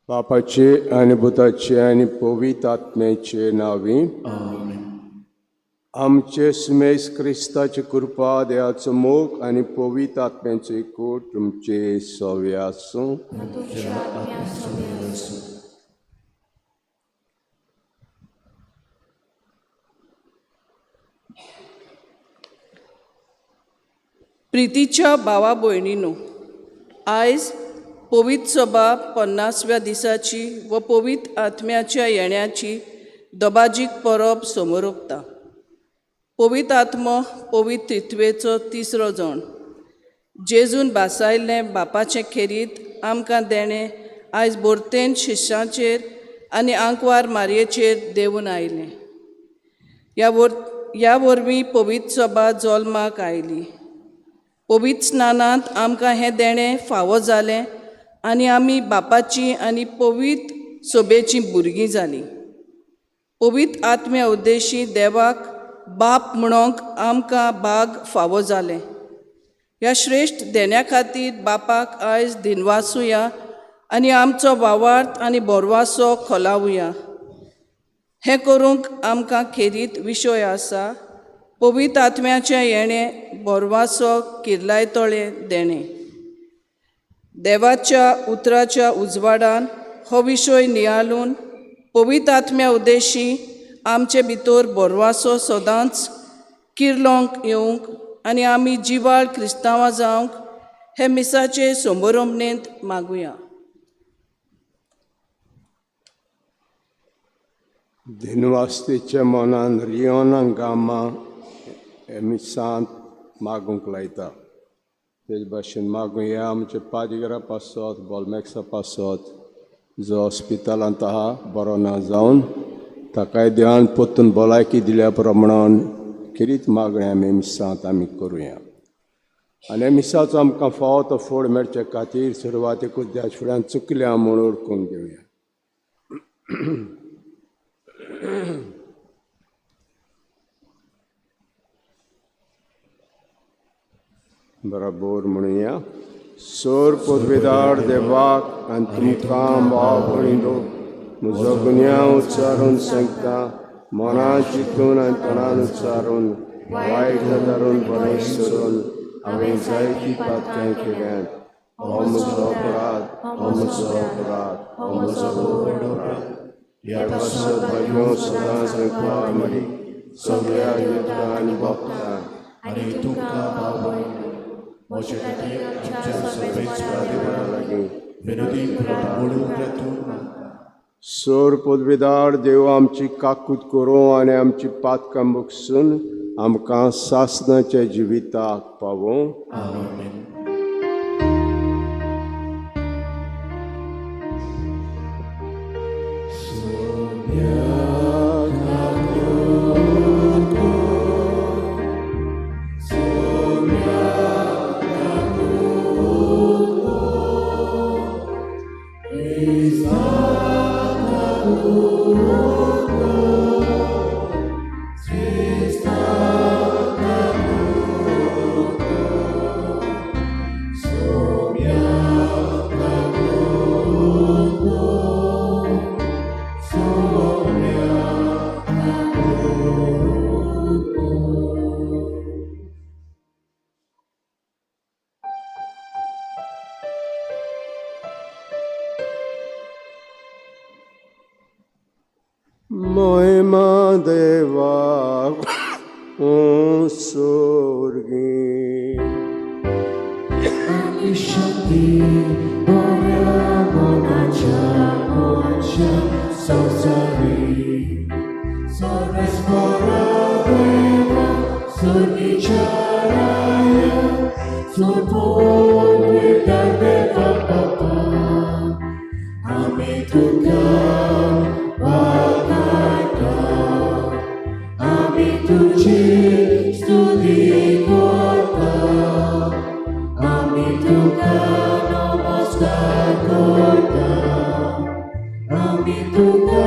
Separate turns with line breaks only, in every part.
बापाचे आनी पुताचे आनी पवित्र आत्म्याचे नांवी आमचे सुमेस क्रिस्ताची कृपा, देवाचो मोग आनी पवित्र आत्म्याचो एकवट तुमचे सवे आसूं.
प्रितीच्या भावा भयणीनो, आयज पवित्र सभा 50व्या दिसाची व पवित्र आत्म्याच्या येण्याची दबाजीक परब समोरपता. पवित्र आत्मो पवित्र त्रित्वेचो तिसरो जण जेजून भासायल्लें बापाचें खेरीत आमकां देणें आयज बोरतेन शिश्यांचेर आनी आंकवार मारयेचेर देंवून आयलें. ह्या वरवीं पवित्र सभा जल्माक आयली. पवित्र स्नानांत आमकां हें देणें फावो जालें आनी आमी बापाची आनी पवित्र सोबेचीं भुरगीं जालीं. पवित्र आत्म्या उद्देशी देवाक बाप म्हणोंक आमकां भाग फावो जालें. ह्या श्रेश्ठ देण्या खातीर बापाक आयज दिनवासुया आनी आमचो वावार्थ आनी बोरवासो खोलावुया. हें करूंक आमकां खेरीत विशय आसा, पवित्र आत्म्याचें येणें बोरवासो किर्लायतोळें देणें. देवाच्या उतराच्या उजवाडान हो विशय नियाळून पवित्र आत्म्या उद्देशी आमचे भितर बोरवासो सदांच किर्लोंक येवंक आनी आमी जिवाळ क्रिस्तांवां जावंक हे मिसाचे सोंबरोमणेंत मागुया.
दिनवास्तेच्या मनान रियोना गामा हे मिसांत मागूंक लायता. तेच भाशेन मागुया आमच्या पादिगरा पासत, बोलमॅक्सा पासत, जो हॉस्पिटलांत आहा बरो ना जावन ताकाय देवान परतून भलायकी दिल्या प्रमाणान खेरीत मागणें आमी मिसांत आमी करुया. आनी मिसाचो आमकां फावो तो फोड मेळचे खातीर सुरवातेकूच देवाच्या फुड्यान चुकल्या म्हूण ओळखून घेवया. बरोबर म्हणुया. सोर पदवेदार देवाक आनी तुमकां भाव भयणीनो म्हजो गुन्यांव उच्चारून सांगता, मनान चिंतून आनी तणान उच्चारून वायट धरून बरें सोडून हांवें जायतीं पातकां केल्यांत. हो म्हजो अपराध, हो म्हजो अपराध, हो म्हजो व्हड अपराध. ह्या पासत भाग्यो सदांच मरी सगळ्या युद्धां आनी भक्तां
आनी तुमकां भाव भयणीनो म्हजे खातीर आमच्या सर्वेस्परा देवा
लागीं
विनोदी म्हणून तूं मागता.
सोर पदवेदार देव आमची काकूत करूं आनी आमची पातकां बगसून आमकां सासणाच्या जिविताक पावों.
आमेन.
महिमा देवाक सोर्गी
आनी शांती बऱ्या मनाच्या मनाच्या संवसारी सर्वेस्परा देवा सुर्गीच्या राया सोडून देवा बापा आमी तुका वाखाणता, आमी तुजी स्तुती करता, आमी तुका नमस्कार करता, आमी तुका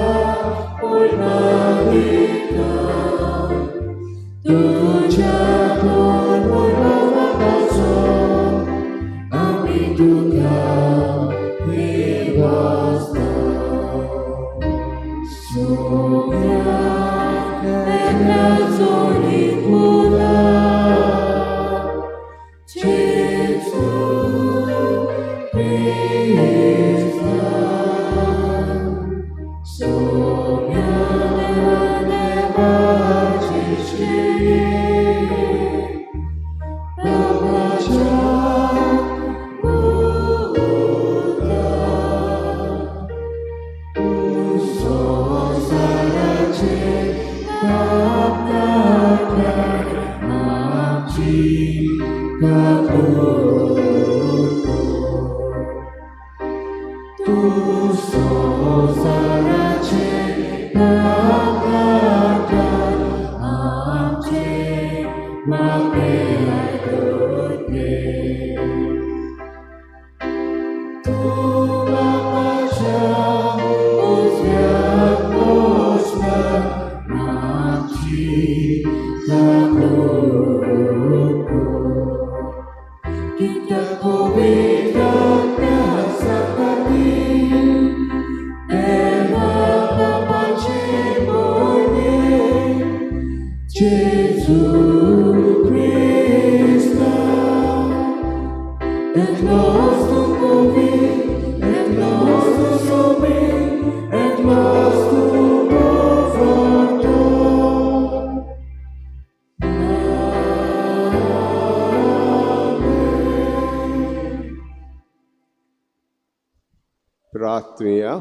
प्रार्थुया।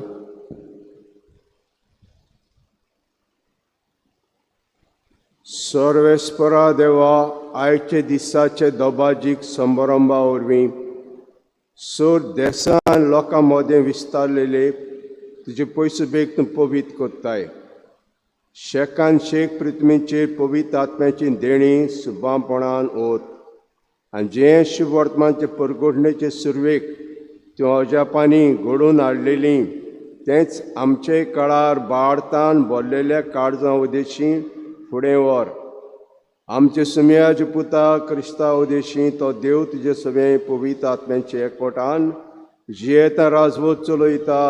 सर्वेस्परा देवा, आयचे दिसाचे दोबाजीक समारंभा वरवीं सोर देसान लोकां मदें विस्तारलेले तुजे पयसो बेग तूं पवित्र कोत्ताय। शेकान शेक पृथ्वीचेर पवित्र आत्म्याची देणी सुबांपणान ओत आनी जें शुभ वर्तमानचे परगोडणेचे सुरवेक त्यो अजापांनी घडोवन हाडलेली तेंच आमचे काळार बाळतान भरलेल्या काळजां उदेशी फुडें व्हर। आमचे सुमयाचे पुता क्रिस्ता उदेशी तो देव तुजे सगळे पवित्र आत्म्याचे एकवटान जियेता राजवत चलयता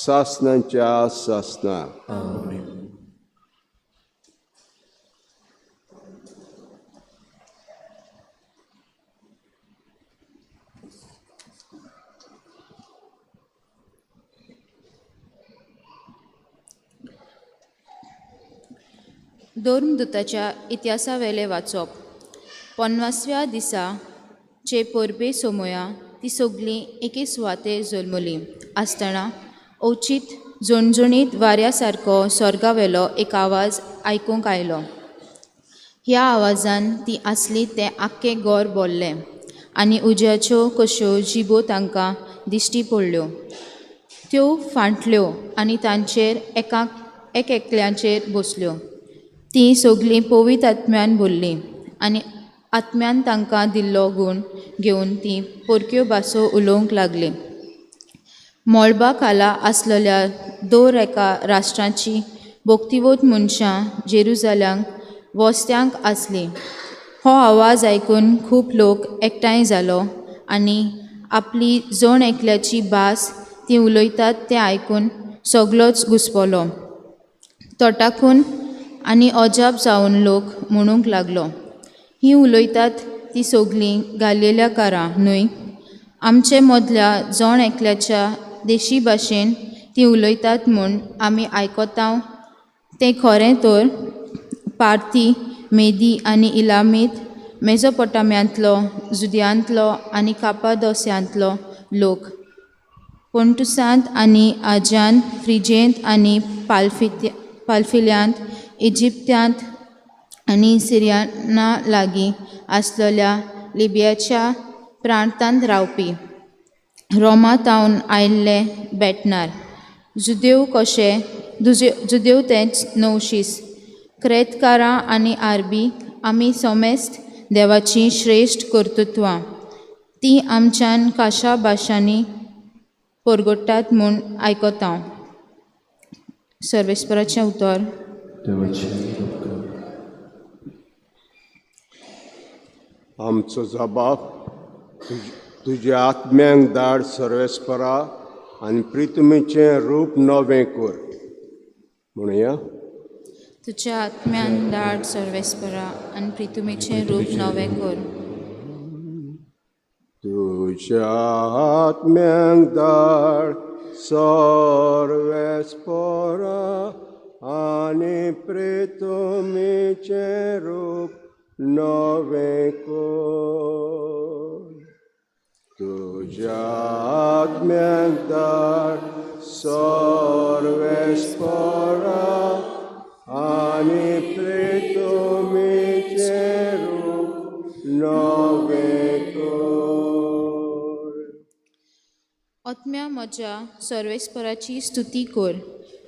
सासनाच्या सासना।
धर्मदूताच्या इतिहासावेलें वाचप. 50व्या दिसा चे परबे सोमया ती सगळीं एके सुवातेर जल्मली आसतना अवचीत झणझणीत वाऱ्या सारको स्वर्गावेलो एक आवाज आयकूंक आयलो. ह्या आवाजान ती आसली तें आख्खें घर भरलें आनी उज्याच्यो कश्यो जिबो तांकां दिश्टी पडल्यो. त्यो फांटल्यो आनी तांचेर एक एकल्याचेर बसल्यो. ती सगळीं पवित्र आत्म्यान भरलीं आनी आत्म्यान तांकां दिल्लो गूण घेवन ती परक्यो भासो उलोवंक लागलीं. मळबा खाला आसलेल्या दर एका राष्ट्राची भक्तिवंत मनशां जेरुजाल्यांक वस्त्यांक आसलीं. हो आवाज आयकून खूब लोक एकठांय जालो आनी आपली जण एकल्याची भास ती उलयतात तें आयकून सगळोच घुसपलो. तटाकून आनी अजाप जावन लोक म्हणूंक लागलो, ही उलयतात ती सगळीं गालेल्याकारां न्हय? आमचे मदल्या जण एकल्याच्या देशी भाशेन ती उलयतात म्हूण आमी आयकता तें खरें तर पार्थी, मेदी आनी इलामीत, मेजोपोटाम्यांतलो, जुदयांतलो आनी कापादोस्यांतलो लोक, पोंटुसांत आनी आज्यान, फ्रिजेंत आनी पाल्फिल्यांत, इजिप्तांत आनी सिरियाना लागीं आसलेल्या लिबियाच्या प्रांतांत रावपी, रोमा तावन आयिल्ले बेटनार, जुदेव कशे जुदेव तेंच नवशीस, क्रेतकारां आनी आरबी, आमी समेस्त देवाचीं श्रेश्ठ कर्तृत्वां ती आमच्यान काशा भाशांनी परगट्टात म्हूण आयकता. सर्वेस्पराचें उतर.
आमचो जबाब तुज्या आत्म्यांक धाड सर्वेस्परा आनी प्रितुमीचें रूप नवें कर. म्हणुया.
तुज्या आत्म्यान धाड सर्वेस्परा आनी प्रितुमेचें रूप नवें कर.
तुज्या आत्म्यांक धाड सर्वेस्परा आनी प्रितुमीचें रूप नवें कर. तुज्या आत्म्यांक धाड सर्वेस्परा आनी प्रितुमीचें रूप नवें कर.
आत्म्या म्हज्या सर्वेस्पराची स्तुती कर.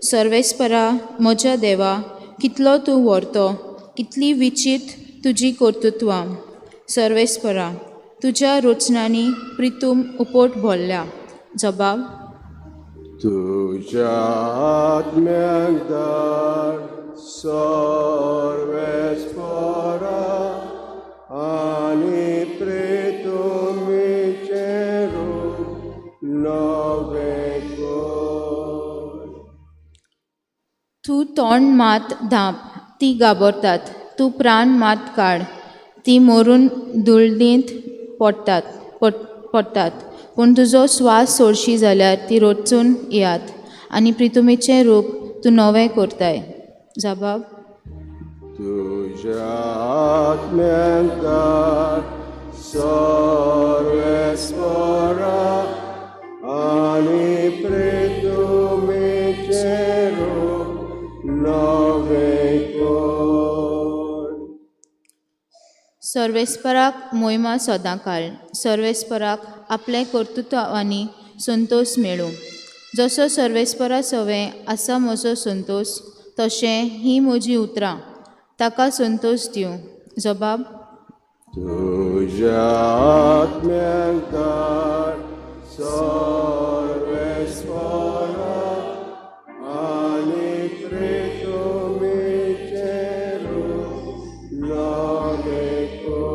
सर्वेस्परा म्हज्या देवा, कितलो तूं व्हरतो, कितली विचीत तुजी कर्तृत्वां. सर्वेस्परा, तुज्या रचनांनी प्रितूम उपोट भरल्या. जबाब.
तुज्या आत्म्यांक धाड सर्वेस्परा आनी प्रितुमीचें रूप नवें कर.
तूं तोंड मात धांप, ती गाबरतात. तूं प्राण मात काड, ती मरून धुळींत पडटात. पूण तुजो स्वास सोडशी जाल्यार ती रचून येयात आनी प्रितुमीचें रूप तूं नवें करताय. जबाब.
तुज्या आत्म्यांक धाड सर्वेस्परा आनी प्रितुमीचें रूप नवें कर.
सर्वेस्पराक मोहिमा सदांकाळ. सर्वेस्पराक आपले कर्तृत्वांनी संतोष मेळूं. जसो सर्वेस्परा सवें आसा म्हजो संतोष, तशें ही म्हजी उतरां ताका संतोष दिवं. जबाब.
तुज्या आत्म्यांक धाड सर्वेस्परा आनी प्रितुमीचें रूप नवें कर.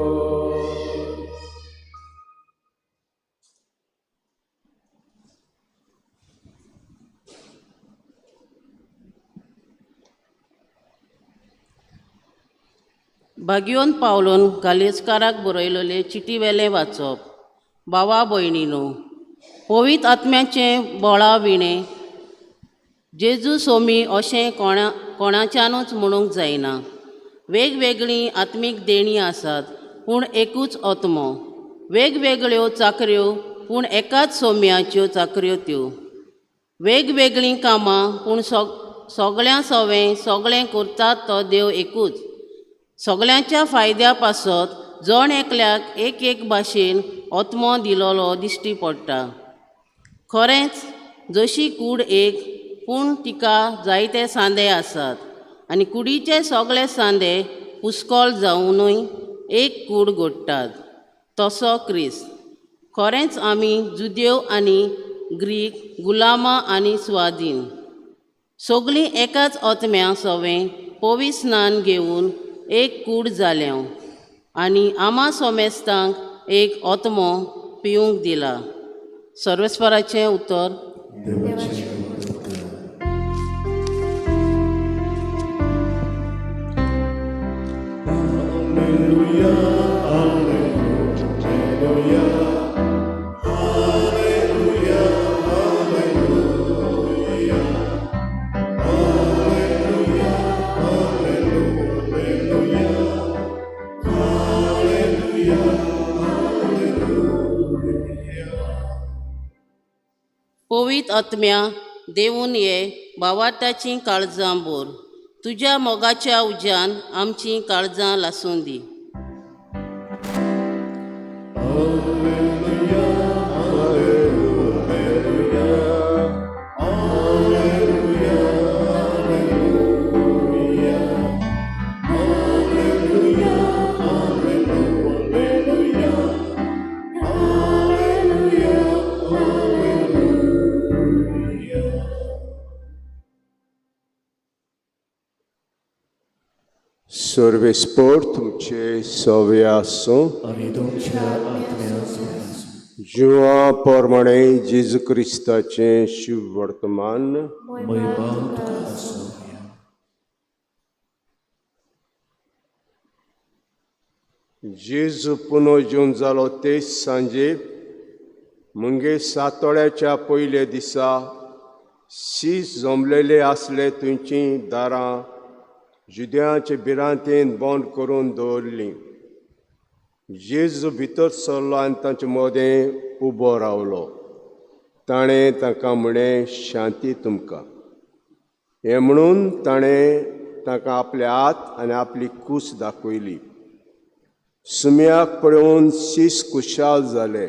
भाग्योन पावलोन गालेजकाराक बरयलेले चिटीवेलें वाचप. भावा भयणीनो, पवित्र आत्म्याचें बळा विणें जेजू सोमी अशें कोणाच्यानूच म्हणूंक जायना. वेगवेगळीं आत्मीक देणीं आसात पूण एकूच आत्मो. वेगवेगळ्यो चाकऱ्यो पूण एकाच सोम्याच्यो चाकऱ्यो त्यो. वेगवेगळीं कामां पूण सगळ्यां सवें सगळें करतात तो देव एकूच. सगळ्यांच्या फायद्या पासत जण एकल्याक एक एक भाशेन आत्मो दिलोलो दिश्टी पडटा. खरेंच जशी कूड एक पूण तिका जायते सांदे आसात आनी कुडीचे सगळे सांदे पुस्कोल जावनूय एक कूड घडटात, तसो क्रिस्त. खरेंच आमी जुदेव आनी ग्रीक, गुलामां आनी स्वाधीन, सगळीं एकाच आत्म्या सवें पवित्र स्नान घेवन एक कूड जाल्या आनी आमा सोमेस्तांक एक आत्मो पिवंक दिला. सर्वेस्पराचें उतर. पवित्र आत्म्या देवून ये, भावार्थाचीं काळजां बोर, तुज्या मोगाच्या उज्यान आमचीं काळजां लासून दी.
सर्वेस्पर तुमचे सवे आसूं
आनी तुमच्या आत्म्या आसूं.
जुआ प्रमाणे जेजू क्रिस्ताचें शिव वर्तमान.
महिमा तुका सोम्या.
जेजू पुनर्जीवन जालो तेच सांजे मुंगे सातोळ्याच्या पयल्या दिसा शीस जमलेले आसले थंयचीं दारां जुद्यांचे भिरांतेन बंद करून दवरलीं. जेजू भितर सरलो आनी तांचे मदें उबो रावलो. ताणें तांकां म्हळें, शांती तुमकां. हें म्हणून ताणें तांकां आपले हात आनी आपली कूस दाखयली. सुम्याक पळोवन शीस खुशाल जाले.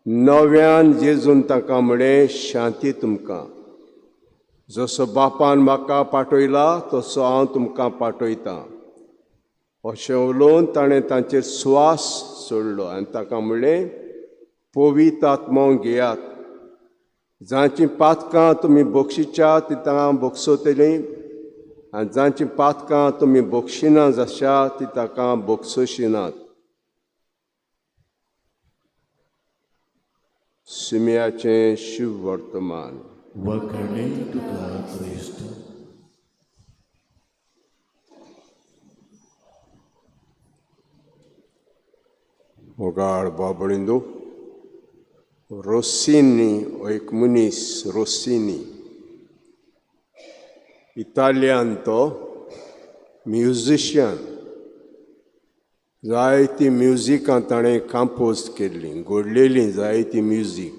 नव्यान जेजून तांकां म्हळें, शांती तुमकां. जसो बापान म्हाका पाठयला तसो हांव तुमकां पाठयतां. अशें उलोवन ताणें तांचेर स्वास सोडलो आनी तांकां म्हणलें, पवित्र आत्मो घेयात. जांचीं पातकां तुमी बक्षिच्या ती तांकां बक्षोतलीं आनी जांचीं पातकां तुमी बक्षिना जाशा ती ताका बक्षोशिनात. सुम्याचें शिव वर्तमान.
वखणे तुका क्रिस्त.
मोगाळ बाबळिंदो, रोसिनी हो एक मनीस, रोसिनी इतालियान, तो म्युजिशियन. जायतीं म्युजिकां ताणें कंपोज केल्लीं, घडलेलीं जायतीं म्युजीक.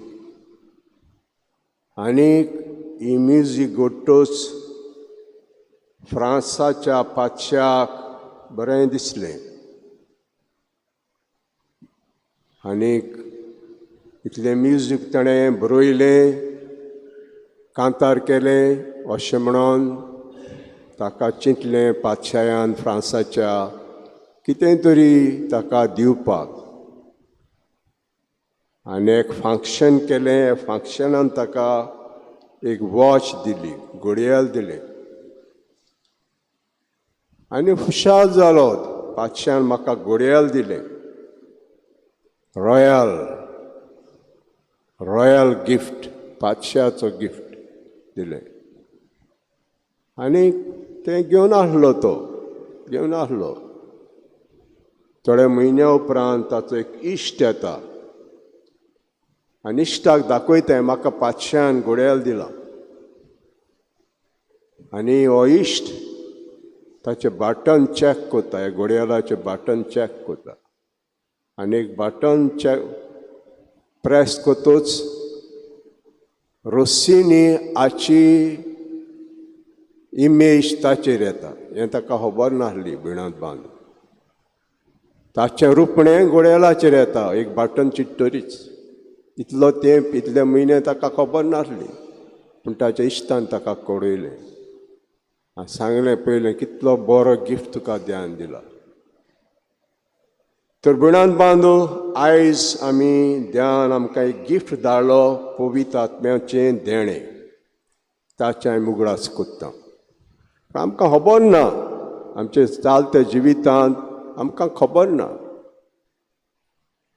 आनी ही म्युजीक घडटच फ्रांसाच्या पातशाक बरें दिसलें आनीक इतलें म्युजीक ताणें बरयलें, कांतार केलें अशें म्हणून ताका चिंतलें पातशायान फ्रांसाच्या कितें तरी ताका दिवपाक. आनी एक फंक्शन केलें. फंक्शनान ताका एक वॉच दिली, घडयाळ दिलें आनी खुशाल जालो. पातशान म्हाका घडयाळ दिलें, रॉयल रॉयल गिफ्ट, पातशाचो गिफ्ट दिलें. आनी तें घेवन आसलो, तो घेवन आसलो. थोड्या म्हयन्या उपरांत ताचो एक इश्ट येता आनी इश्टाक दाखयता, म्हाका पातशान घडयाळ दिलां. आनी हो इश्ट ताचें बटन चॅक करता, ह्या घडयाळाचें बटन चॅक करता आनी एक बटन चॅक प्रेस करतच रोसिनी हाची इमेज ताचेर येता. हें ताका खबर नासली. भिणांत बांद ताचें रुपणें घडयाळाचेर येता, एक बटन चिट्टरीच. इतलो तेंप, इतले म्हयने ताका खबर नासली, पूण ताच्या इश्टान ताका कळयलें आनी सांगलें, पयलें कितलो बरो गिफ्ट तुका ध्यान दिला. तर भिणांत बांदू, आयज आमी ध्यान आमकां एक गिफ्ट धाडलो, पवित्र आत्म्याचें देणें. ताचें आमी उगडास कोत्ता. आमकां खबर ना, आमचे चालत्या जिवितांत आमकां खबर ना,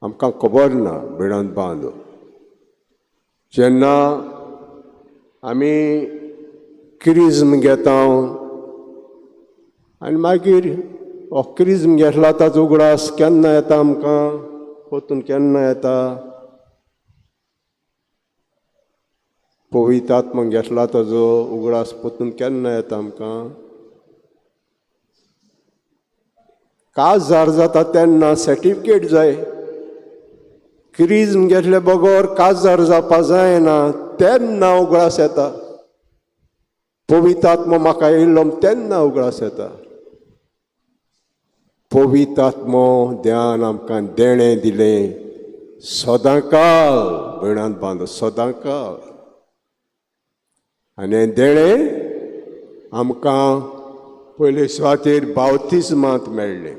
आमकां खबर ना. भिणांत बांदू, जेन्ना आमी क्रिज्म घेता आनी मागीर हो क्रिज्म घेतला ताचो उगडास केन्ना येता आमकां? परतून केन्ना येता? पवित्र आत्मा घेतला ताजो उगडास परतून केन्ना येता आमकां? काजार जाता तेन्ना सर्टिफिकेट जाय. क्रिज्म घेतले बगर काजार जावपा जायना, तेन्ना उगडास येता. पवित्र आत्मा म्हाका येयल्लो तेन्ना उगडास येता. पवित्र आत्मो ध्यान आमकां देणें दिलें सदांकाल. भयणांत बांदो, सदांकाल. आनी देणें आमकां पयले सुवातेर बावतिज्मांत मेळ्ळें.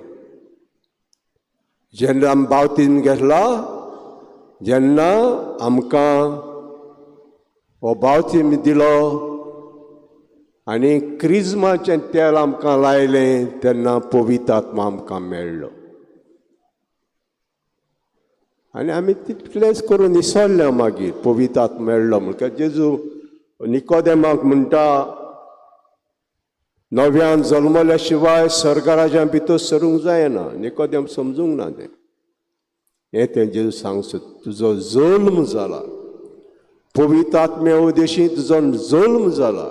जेन्ना आमी बावतिज्म घेतला, जेन्ना आमकां हो बावतिज्म दिलो आनी क्रिज्माचें तेल आमकां लायलें, तेन्ना पवित्र आत्मा आमकां मेळ्ळो. आनी आमी तितलेंच करून विसरले मागीर पवित्र आत्मो मेळ्ळो म्हण. जेजू निकोदेमाक म्हणटा, नव्यान जल्मल्या शिवाय स्वर्गराज्या भितर सरूंक जायना. निकोदेम समजूंक ना तें. हें तें जेजू सांगचो, तुजो जल्म जाला, पवित्र आत्म्या उदेशी तुजो जल्म जाला.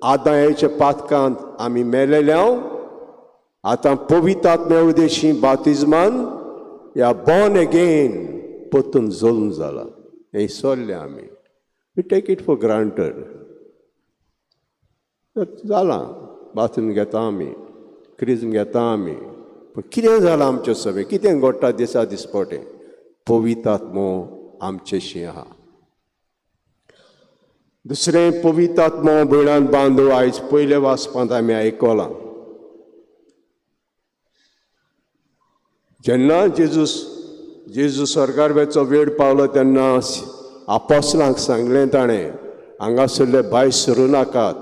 आदायाच्या पातकांत आमी मेलेल्या, आतां पवित्र आत्म्या उदेशी बातिज्मान या बॉर्न अगेन परतून जल्म जाला. हें विसरलें आमी. We take it for granted. जालां, बाथरूम घेता आमी, क्रिज्म घेता आमी, पूण कितें जालां आमचें सगळें? कितें घडटा दिसा दिसपटें? पवित्र आत्मो आमचेशी आहा. दुसरें, पवित्र आत्मो भयणान बांदू आयज पयले वाचपांत आमी आयकलां. जेन्ना जेजू स्वर्गार वेचो वेळ पावलो तेन्ना आपोसलांक सांगलें ताणें, हांगासरले भायर सरूं नाकात,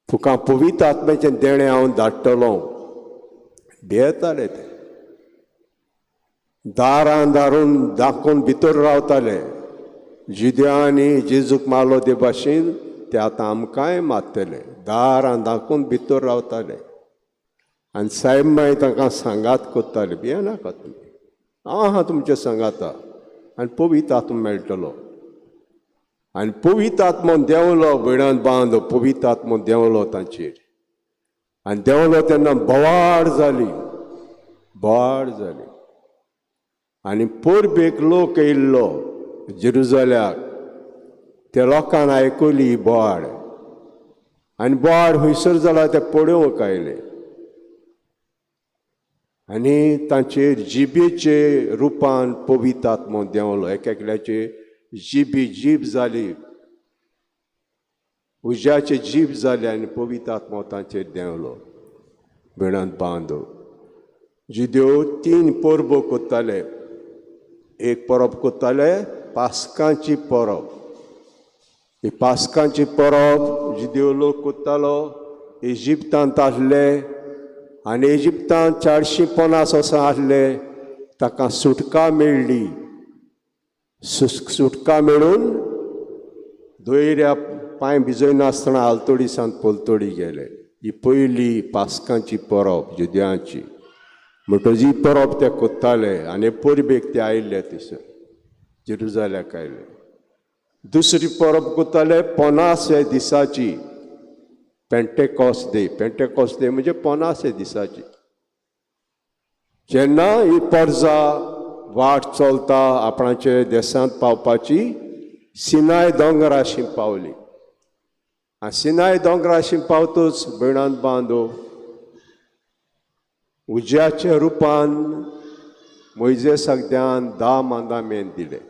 तुका पवित्र आत्म्याचें देणें हांव धाडटलो. भियेताले ते, दारां दारून दाखोवन भितर रावताले. जुद्यांनी जेजूक मारलो ते भाशेन ते आतां आमकांय मारतले. दारां दाखोवन भितर रावताले आनी सायब मागीर तांकां सांगात करताले, भियेनाका तुमी, हांव आहा तुमचे सांगाता आनी पवित्र आत्मो मेळटलो. आनी पवित्र आत्मो देंवलो, भयणान बांद, पवित्र आत्मो देंवलो तांचेर. आनी देंवलो तेन्ना बोवाळ जाली, बोवाळ जाली. आनी परबेक लोक येयल्लो जेरुजाल्याक, त्या लोकान आयकली ही बोवाळ आनी बोवाळ खंयसर जाला ते पळोवंक आयले. आनी तांचेर जिबेचे रुपान पवित्र आत्मो देंवलो. एक एकल्याचे जिबी जीब जाली, उज्याचे जीब जाले आनी पवित्र आत्मो तांचेर देंवलो. भयणांत बांदो, जिद्यो तीन परबो करताले. एक परब करताले पास्कांची परब. ही पास्कांची परब जिद्यो लोक करतालो, इजिप्तांत आसले आनी इजिप्तांत 450 वर्सां आसले, ताका सुटका मेळ्ळी. सुटका मेळून दोयऱ्या पांय भिजयनासतना आलतोडी सावन पलतोडी गेले. ही पयली पास्कांची परब जुद्यांची. म्हणटच ही परब ते कोत्ताले आनी परबेक ते आयिल्ले थंयसर जेरुजाल्याक आयले. दुसरी परब कोत्ताले 50 ह्या दिसाची, पेंटेकॉस डे. पेंटेकॉस डे म्हणजे 50 ह्या दिसाची. जेन्ना ही परजा वाट चलता आपणाचे देशांत पावपाची, सिनाय दोंगराशी पावली. आनी सिनाय दोंगराशी पावतच भयणांत बांदो उज्याच्या रुपान मोयजेसाक द्यान 10 मांदामेन दिले.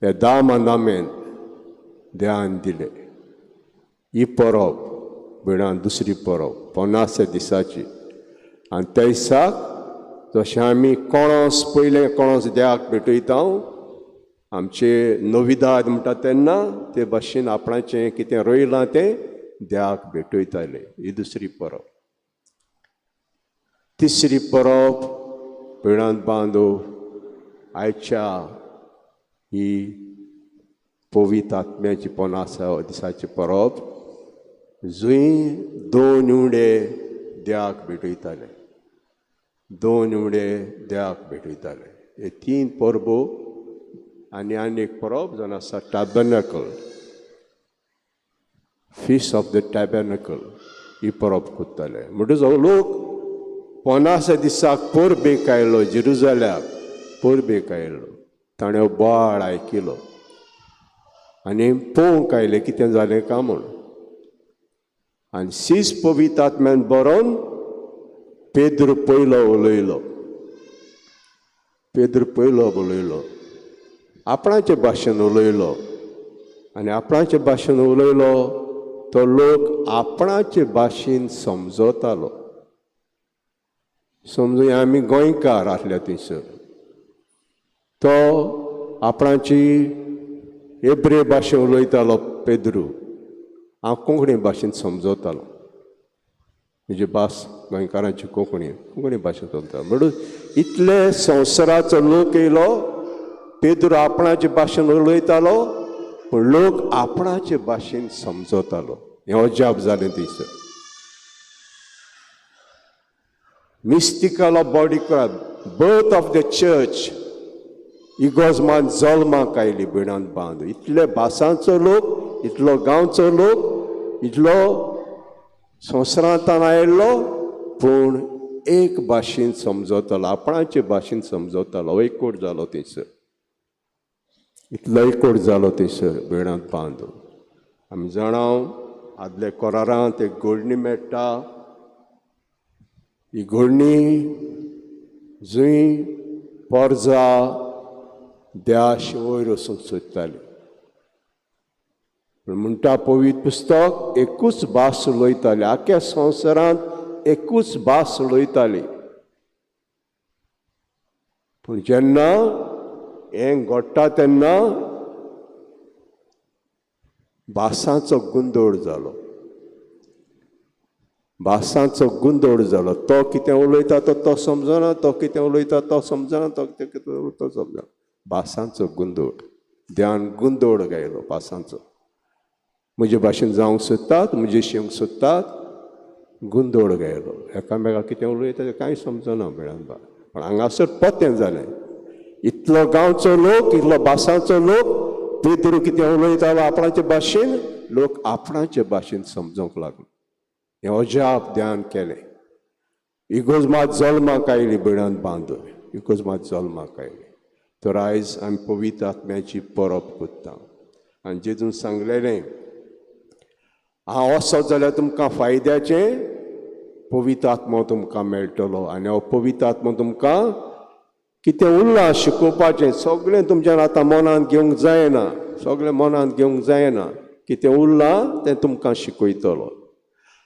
हे 10 मांदामेन ध्यान दिले. ही परब भयणान दुसरी परब 50 दिसाची. आनी त्या दिसाक जशें आमी कणस पयलें कणस देवाक भेटयता, आमचे नविदाद म्हणटा तेन्ना ते भाशेन आपणाचें कितें रोयलां तें देवाक भेटयताले. ही दुसरी परब. तिसरी परब भयणांत बांदो आयच्या ही पवित्र आत्म्याची 50 दिसाची परब, जंय 2 उंडे देवाक भेटयताले. 2 उंडे देवाक भेटयताले. हे 3 परबो आनी आनी एक परब जावन आसा tabernacle, feast of the tabernacle, ही परब करताले. म्हणटच हो लोक 50 दिसाक परबेक आयलो, जेरुजाल्याक परबेक आयलो. ताणें बोवाळ आयकिलो आनी पळोवंक आयलें कितें जालें काय म्हूण. आनी सीस पवित्र आत्म्यान बरोवन पेद्रू पयलो उलयलो. पेद्रू पयलो उलयलो, आपणाचे भाशेन उलयलो. आनी आपणाचे भाशेन उलयलो तो लोक आपणाचे भाशेन समजतालो. समजूया आमी गोंयकार आसल्या थंयसर, तो आपणाची एब्रे भाशे उलयतालो पेद्रू, हांव कोंकणी भाशेन समजतालो. म्हणजे भास गोंयकारांची कोंकणी, कोंकणी भाशेंत उलयता. म्हणून इतले संवसाराचो लोक येयलो, पेद्रू आपणाचे भाशेन उलयतालो पूण लोक आपणाचे भाशेन समजतालो. हें अजाप जालें थंयसर. Mystical of body birth of the church, इगोजमान जल्माक आयली बिणांत बांद. इतले भासांचो लोक, इतलो गांवचो लोक, इतलो संवसारांतान आयिल्लो पूण एक भाशेन समजतालो, आपणाचे भाशेन समजतालो. एकवट जालो थंयसर, इतलो एकवट जालो थंयसर बिणांत बांद. आमी जाणा आदल्या कोरारांत एक घोडणी मेळटा. ही घोडणी जंय पोरजा द्याश वयर वचूंक सोदताली. पूण म्हणटा पवित्र पुस्तक एकूच भास उलयताली, आख्या संवसारांत एकूच भास उलयताली. पूण जेन्ना हें घडटा तेन्ना भासांचो गोंदळ जालो, भासांचो गोंदळ जालो. तो कितें उलयता तो समजना, तो कितें उलयता तो समजना, तो कितें उलयता तो समजना. भासांचो गोंदळ, ध्यान गोंदळ गायलो भासांचो. म्हजे भाशेन जावंक सोदतात, म्हजे शिवंक सोदतात, गोंदळ गायलो. एकामेका कितें उलयता तें कांय समजना मेळन बा. पण हांगासर पतें जालें, इतलो गांवचो लोक, इतलो भासांचो लोक, पेद्रू कितें उलयतालो आपणाचे भाशेन, लोक आपणाचे भाशेन समजूंक लागलो. हें अजाप ध्यान केलें. इगोज मात जल्माक आयली बिणांत बांदून, इगोज मात जल्माक आयली. तर आयज आमी पवित्र आत्म्याची परब करता. आनी जेजून सांगलेलें, हांव वचत जाल्यार तुमकां फायद्याचें, पवित्र आत्मो तुमकां मेळटलो. आनी हो पवित्र आत्मो तुमकां कितें उरलां शिकोवपाचें सगळें तुमच्यान आतां मनांत घेवंक जायना, सगळें मनांत घेवंक जायना. कितें उरलां तें तुमकां शिकयतलो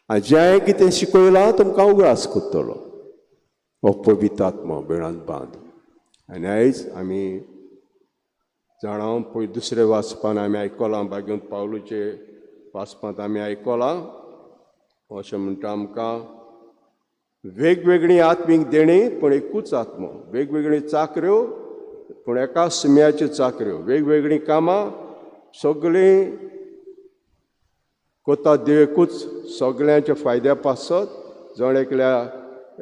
आनी जें कितें शिकयलां तुमकां उगडास करतलो. हो पवित्र आत्मो बिळांत बांद. आनी आयज आमी जाणा पळय दुसरे वाचपान आमी आयकलां, बागेवन पावलूचे वाचपांत आमी आयकलां, अशें म्हणटा आमकां वेगवेगळीं आत्मीक देणी पूण एकूच आत्मो, वेगवेगळी चाकऱ्यो पूण एका सुम्याच्यो चाकऱ्यो, वेगवेगळीं कामां सगळीं कोता देव एकूच, सगळ्यांच्या फायद्या पासत जण एकल्या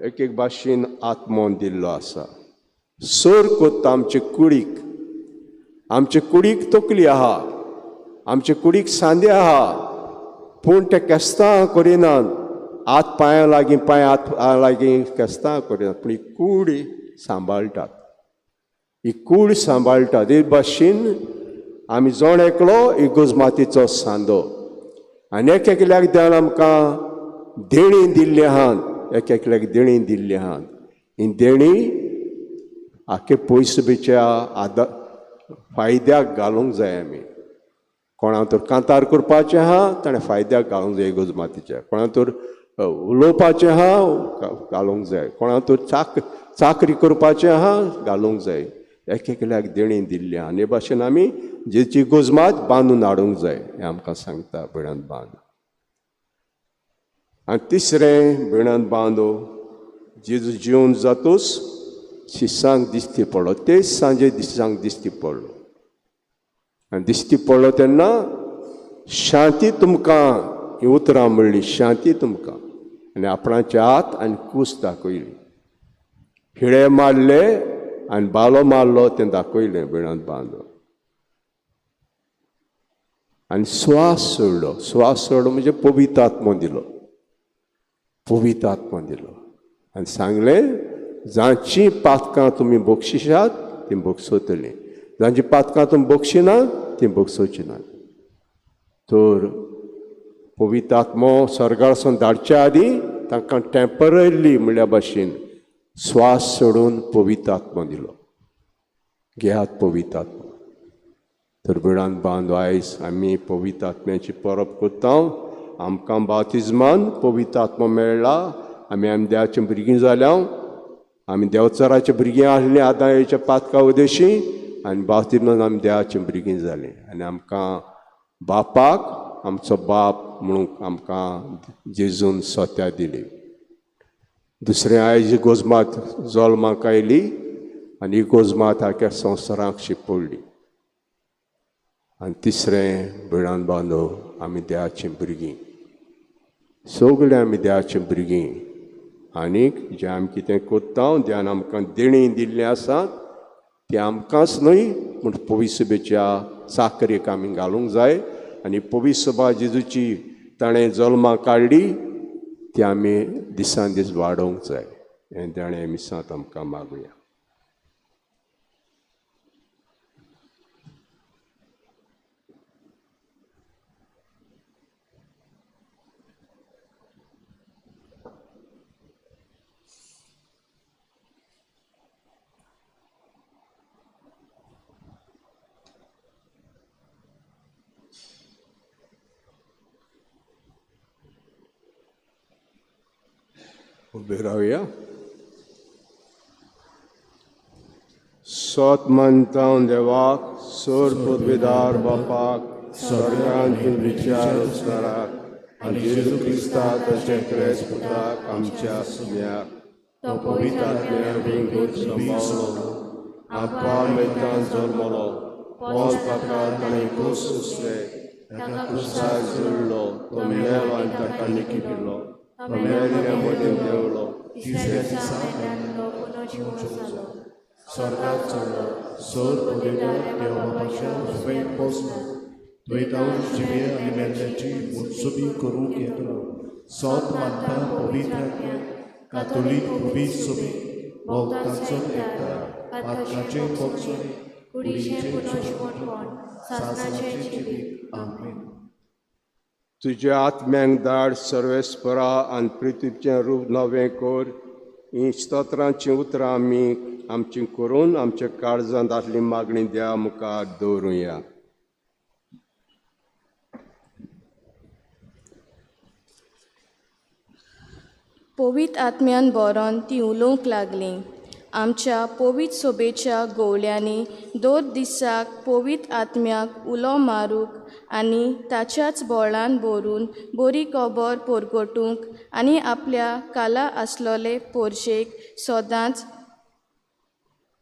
एक एक भाशेन आत्मो दिल्लो आसा. सर कोत्ता आमचे कुडीक, आमचे कुडीक तकली आहा, आमचे कुडीक सांदे आहा, पूण ते केस्तां करिनात, हात पांयां लागीं, पांय हात लागीं केस्तां करिनात, पूण ही कूड सांबाळटात, ही कूड सांबाळटात. हे भाशेन आमी जण एकलो इगोज मातीचो सांदो. आनी एक एकल्याक देवान आमकां देणीं दिल्ली आहात, एक एकल्याक देणीं दिल्ली आहात. ही देणीं आख्खे पयसुबीच्या आदा फायद्याक घालूंक जाय. आमी कोणा तर कांतार करपाचें आहा ताणें फायद्याक घालूंक जाय इगोज मातीच्या, कोणा तर उलोवपाचें आहा घालूंक जाय, कोणा तर चाकरी करपाचें आहा घालूंक जाय. एक एकल्याक देणीं दिल्ली आहा. आनी हे भाशेन आमी जेची गोजमात बांदून हाडूंक जाय हें आमकां सांगता बिळांत बांद. आनी तिसरें बिळांत बांदो, जेजू जिवन जातूच शिसांक दिश्टी पडलो, तेच सांजे दिसांक दिश्टी पडलो. आनी दिश्टी पडलो तेन्ना शांती तुमकां ही उतरां म्हणली, शांती तुमकां. आनी आपणाचे हात आनी कूस दाखयली, खिळे मारले आनी बालो मारलो तें दाखयलें बिळांत बांदो. आनी स्वास सोडलो, स्वास सोडलो म्हणजे पवित्र आत्मो दिलो, पवित्र आत्मो दिलो. आनी सांगलें, जांची पातकां तुमी बक्षिशात ती बक्षोतलीं, जांची पातकां तुमी बक्षिना ती बक्षोवची नात. तर पवित्र आत्मो स्वर्गारसून धाडच्या आदीं तांकां टेम्पररी म्हणल्या भाशेन स्वास सोडून पवित्र आत्मो दिलो. घेयात पवित्र आत्मो. तर बिळान बांद आयज आमी पवित्र आत्म्याची परब करता. आमकां बातिज्मान पवित्र आत्मो मेळ्ळा, आमी आमी देवाची भुरगीं जाल्या, आमी देवचाराची भुरगीं आसलीं आतां हेच्या पातका उदेशी, आनी बातिज्मान आमी देवाची भुरगीं जालीं. आनी आमकां बापाक आमचो बाप म्हणून आमकां जेजून सोत्या दिली. दुसरें आयज गोजमात जल्माक आयली आनी ही गोजमात आख्या संवसाराक शिंपडली. आनी तिसरें भयणान बांदो आमी देवाचीं भुरगीं, सगळीं आमी देवाचीं भुरगीं. आनीक जें आमी कितें कोत्ता देवान आमकां देणीं दिल्लीं आसात तें आमकांच न्हय पूण पवित्र चाकरेक आमी घालूंक जाय. आनी पवित्र सभा जेजूची ताणें जल्माक काडली ती आमी दिसान दीस वाडोवंक जाय. हें ताणें मिसांत आमकां मागुया. उबे रावया. सोत मानता देवाक, सोर पदवीदार बापाक, स्वर्गांत विचार उस्ताराक आनी जेजू क्रिस्ताक ताचे क्रेस्त पुताक आमच्या सुम्याक
तो पवित्र आत्म्यान
सांबाळलो, आपा मैतान जल्मलो, पोस बाका ताणें खोस सोंसले, ताका क्रुसार जोडलो, तो मेलो आनी ताका निकी दिलो, तो मेल्ल्या मदीं देंवलो,
तिसऱ्या दिसा मेल्ल्यांतलो पुनर्जिवो जालो,
स्वर्गात चडलो, सोर पवित्र देव बापाच्या उजवेक बसलो, दुयेंतांक जिवे आनी मेल्ल्याची मुनसुबी करूंक येतलो. सोत मानता पवित्र आत्म्याक, कातोलीक पवित्र सभेक, भक्तांचो एकता, पातकाचें भोगसणें,
कुडीचें
कुडीचें
पुनर्जिवणपण, सासणाचें जिवीत.
आमेन.
तुज्या आत्म्यांक धाड सर्वेस्परा आनी पृथ्वीचें रूप नवें कर. हीं स्तोत्रांचीं उतरां आमी आमची करून आमच्या काळजांत आसली मागणी देवा मुखार दवरुया.
पवित्र आत्म्यान बरोवन ती उलोवंक लागली. आमच्या पवित्र सोबेच्या गोवल्यांनी दर दिसाक पवित्र आत्म्याक उलो मारूंक आनी ताच्याच बोळान भरून बरी खबर परगटूंक आनी आपल्या काला आसलोले पोरशेक सदांच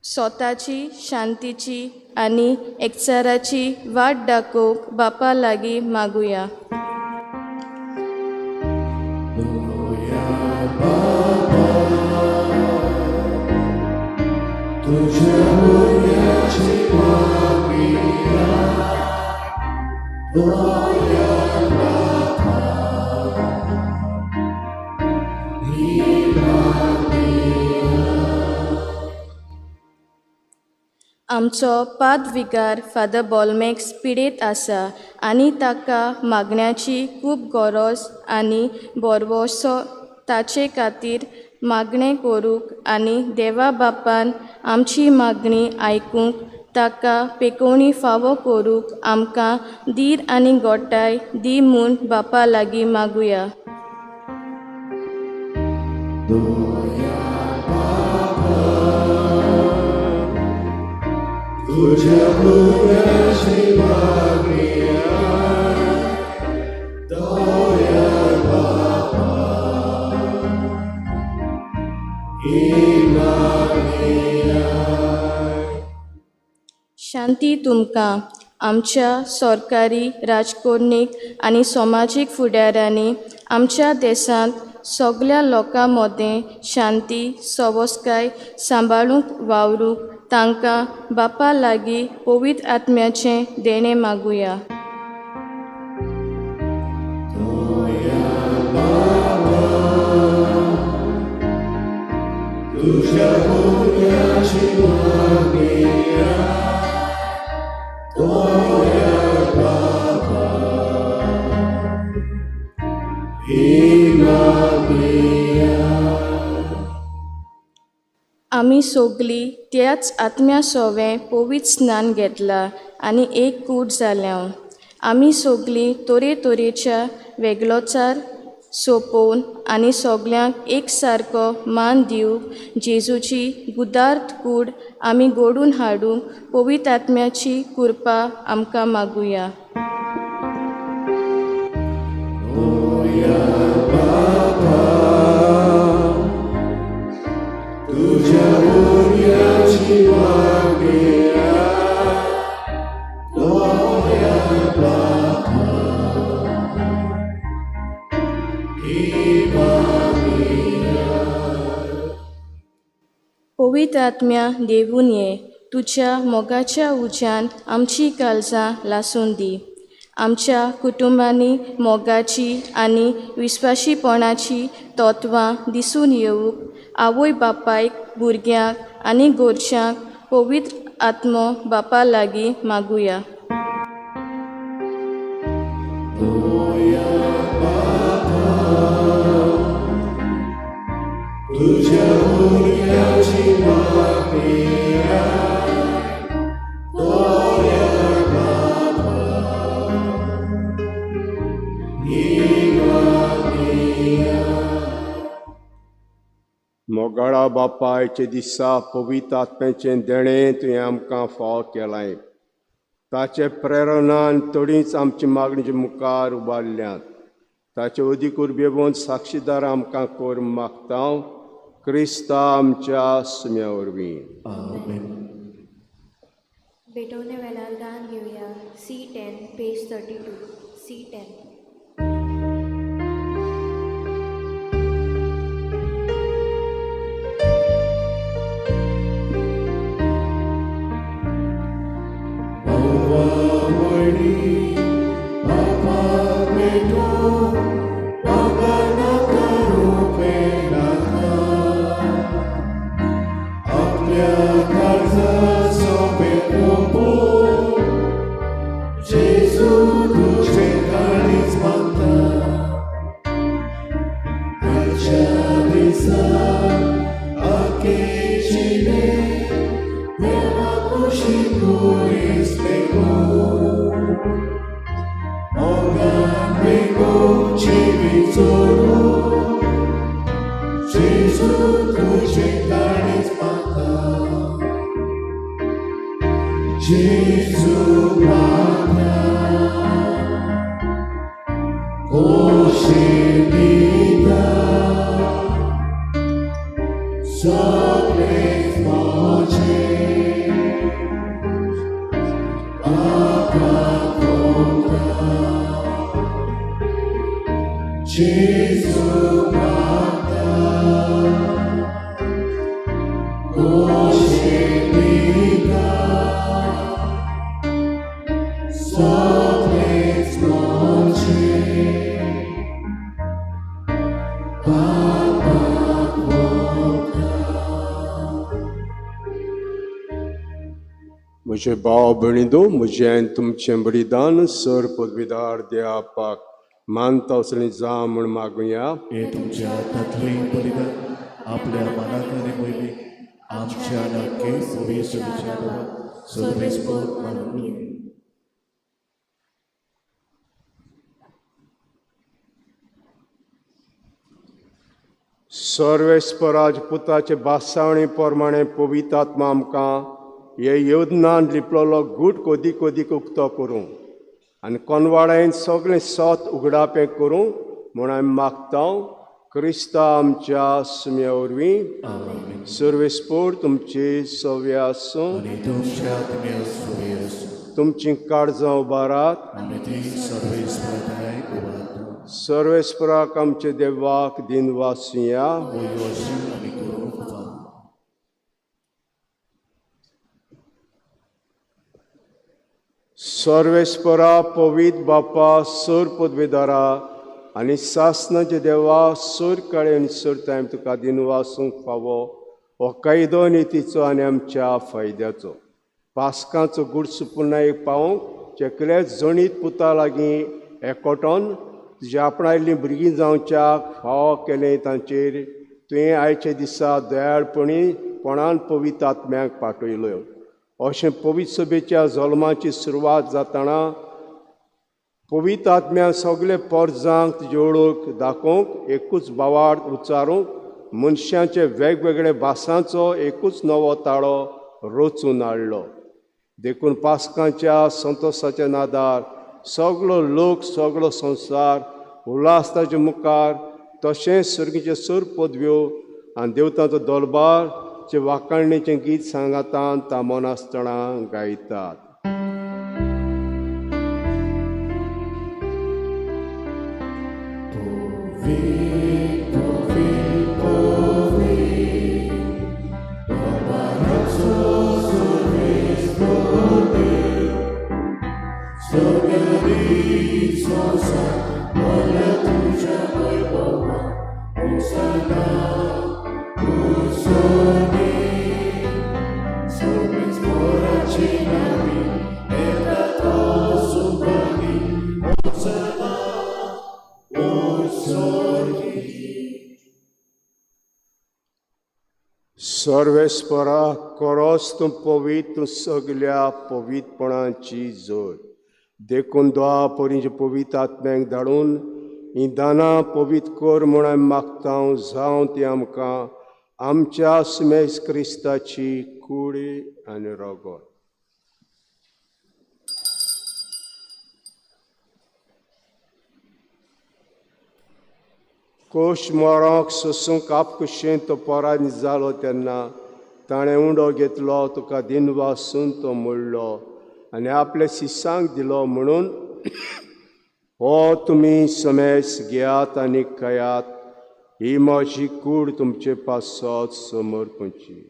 स्वताची शांतीची आनी एकचाराची वाट दाखोवंक बापा लागीं मागुया. आमचो पाद विगार फादर बॉलमॅक्स पिडेत आसा आनी ताका मागण्याची खूब गरज आनी भरवंसो ताचे खातीर मागणें करूंक आनी देवा बापान आमची मागणी आयकूंक ताका पेकोवणी फावो करूंक आमकां धीर आनी गोठाय दी म्हूण बापा लागीं मागुया. शांती तुमकां. आमच्या सरकारी राजकोरणीक आनी समाजीक फुडाऱ्यांनी आमच्या देशांत सगल्या लोकां मदें शांती सवस्काय सांबाळूंक वावरूंक तांकां बापा लागीं पवित्र आत्म्याचें देणें मागुया. आमी सगलीं त्याच आत्म्या सोवें पवित्र स्नान घेतलां आनी एक कूट जाल्या. आमी सगलीं तरेतरेच्या वेगळोचार सोंपोवन आनी सगल्यांक एक सारको मान दिवंक जेजूची गुदार्थ कूड आमी घडोवन हाडूंक पवित्र आत्म्याची कृपा आमकां मागुया.
भुरग्याची मागण्या दोया बापा ही मागण्या.
पवित्र आत्म्या देवून ये, तुज्या मोगाच्या उज्यान आमची काळजां लासून दी. आमच्या कुटुंबांनी मोगाची आनी विस्वाशीपणाची तत्वां दिसून येवंक आवय बापायक, भुरग्यांक आनी गोरशांक पवित्र आत्मो बापा लागीं मागुया.
तुझ्या भुरग्याची मागण्या दोया बापा ही मागण्या.
मोगाळा बापायचे दिसा पवित्र आत्म्याचें देणें तुवें आमकां फावो केलां. ताचे प्रेरणान थोडींच आमची मागणीचे मुखार उबारल्यांत. ताचे अदीक उर्बेवन साक्षीदार आमकां कर मागता क्रिस्ता आमच्या सुम्या वरवीं.
आमेन.
भेटवणे वेळार गान घेवया C10 page 32 C10.
भावावणी बापा भेटो बाबा नाका रुपे नाका आपल्या काळजा सोबे पोपो जेजू तुझे काळीज मागता. आयच्या दिसा आकेशिले देवा कुशी कुरीस लेगो मोगान बेगो जिवी चोरू जेजू तुझे काळीज मागता. जेजू मागता खोशी दिता सगळेच म्हजे बापा कोता. जेजू मागता खोशी दिता सगळेच म्हजे बापा कोता.
म्हजे भाव भयणींनो, म्हजें आनी तुमचें बलिदान सर पदवीदार देवापाक मानता असलें जावं म्हूण मागुया.
हे तुमच्या हातांतलें बलिदान आपल्या मनाक आनी पयलीं आमच्या नाके पवित्र सर्वेस्पर मानून घे.
सर्वेस्पराज पुताचे बासावणी प्रमाणे पवित्र आत्मा आमकां हे योजनान लिपलेलो गूट कोदीक कोदीक उक्तो करूं आनी कोनवाड्यान सगळें सत उगडापें करूं म्हूण आमी मागता क्रिस्ता आमच्या सुम्या वरवीं.
आमेन.
सर्वेस्पोर तुमची सव्य आसूं.
आनी तुमच्या आत्म्या सुवी आसूं.
तुमची काळजां उबारात.
आमी ती सर्वेस्पराय उबारता.
सर्वेस्पराक आमचे देवाक दिन वासुया.
वयो आसूं आनी करूंक फाव.
सर्वेस्परा पवित्र बापा, सर पदवेदारा आनी सासनाचे देवा, सर काळे आनी सर टायम तुका दिन वासूंक फावो हो कायदो नितीचो आनी आमच्या फायद्याचो. पास्कांचो गुडसू पुर्णायेक पावोवंक चेकले जणीत पुता लागीं एकवटोन तुज्या आपणायल्लीं भुरगीं जावच्याक फावो केलें तांचेर तुवें आयच्या दिसा दयाळपणी पणान पवित्र आत्म्याक पाठयल्यो. अशें पवित्र सभेच्या जल्माची सुरवात जातना पवित्र आत्म्या सगळे पोरजांक तुजी वळख दाखोवंक एकूच बावाड उच्चारूंक मनशांचे वेगवेगळे भासांचो एकूच नवो ताळो रचून हाडलो. देखून पास्कांच्या संतोसाच्या नादार सगलो लोक सगलो संवसार उल्हास ताचे मुखार तशेंच सर्गीचे सर पदव्यो आनी देवतांचो दरबार जे वाकाणणेचें गीत सांगातान तामोनासतना गायतात. सर्वेस्परा कोरोस तूं पवित्र तूं सगल्या पवित्रपणाची जोड देखून द्वा परींचे पवित्र आत्म्यांक धाडून हीं दानां पवित्र कर म्हूण आमी मागता जावं ती आमकां आमच्या स्मेस क्रिस्ताची कुडी आनी रगत. कोश मोरोंक सोसूंक आपकुशेन तो परान जालो तेन्ना ताणें उंडो घेतलो तुका दिनवासून तो मोडलो आनी आपल्या शिसांक दिलो म्हणून हो तुमी समेस घेयात आनी खायात ही म्हजी कूड तुमचे पासत समर्पणची.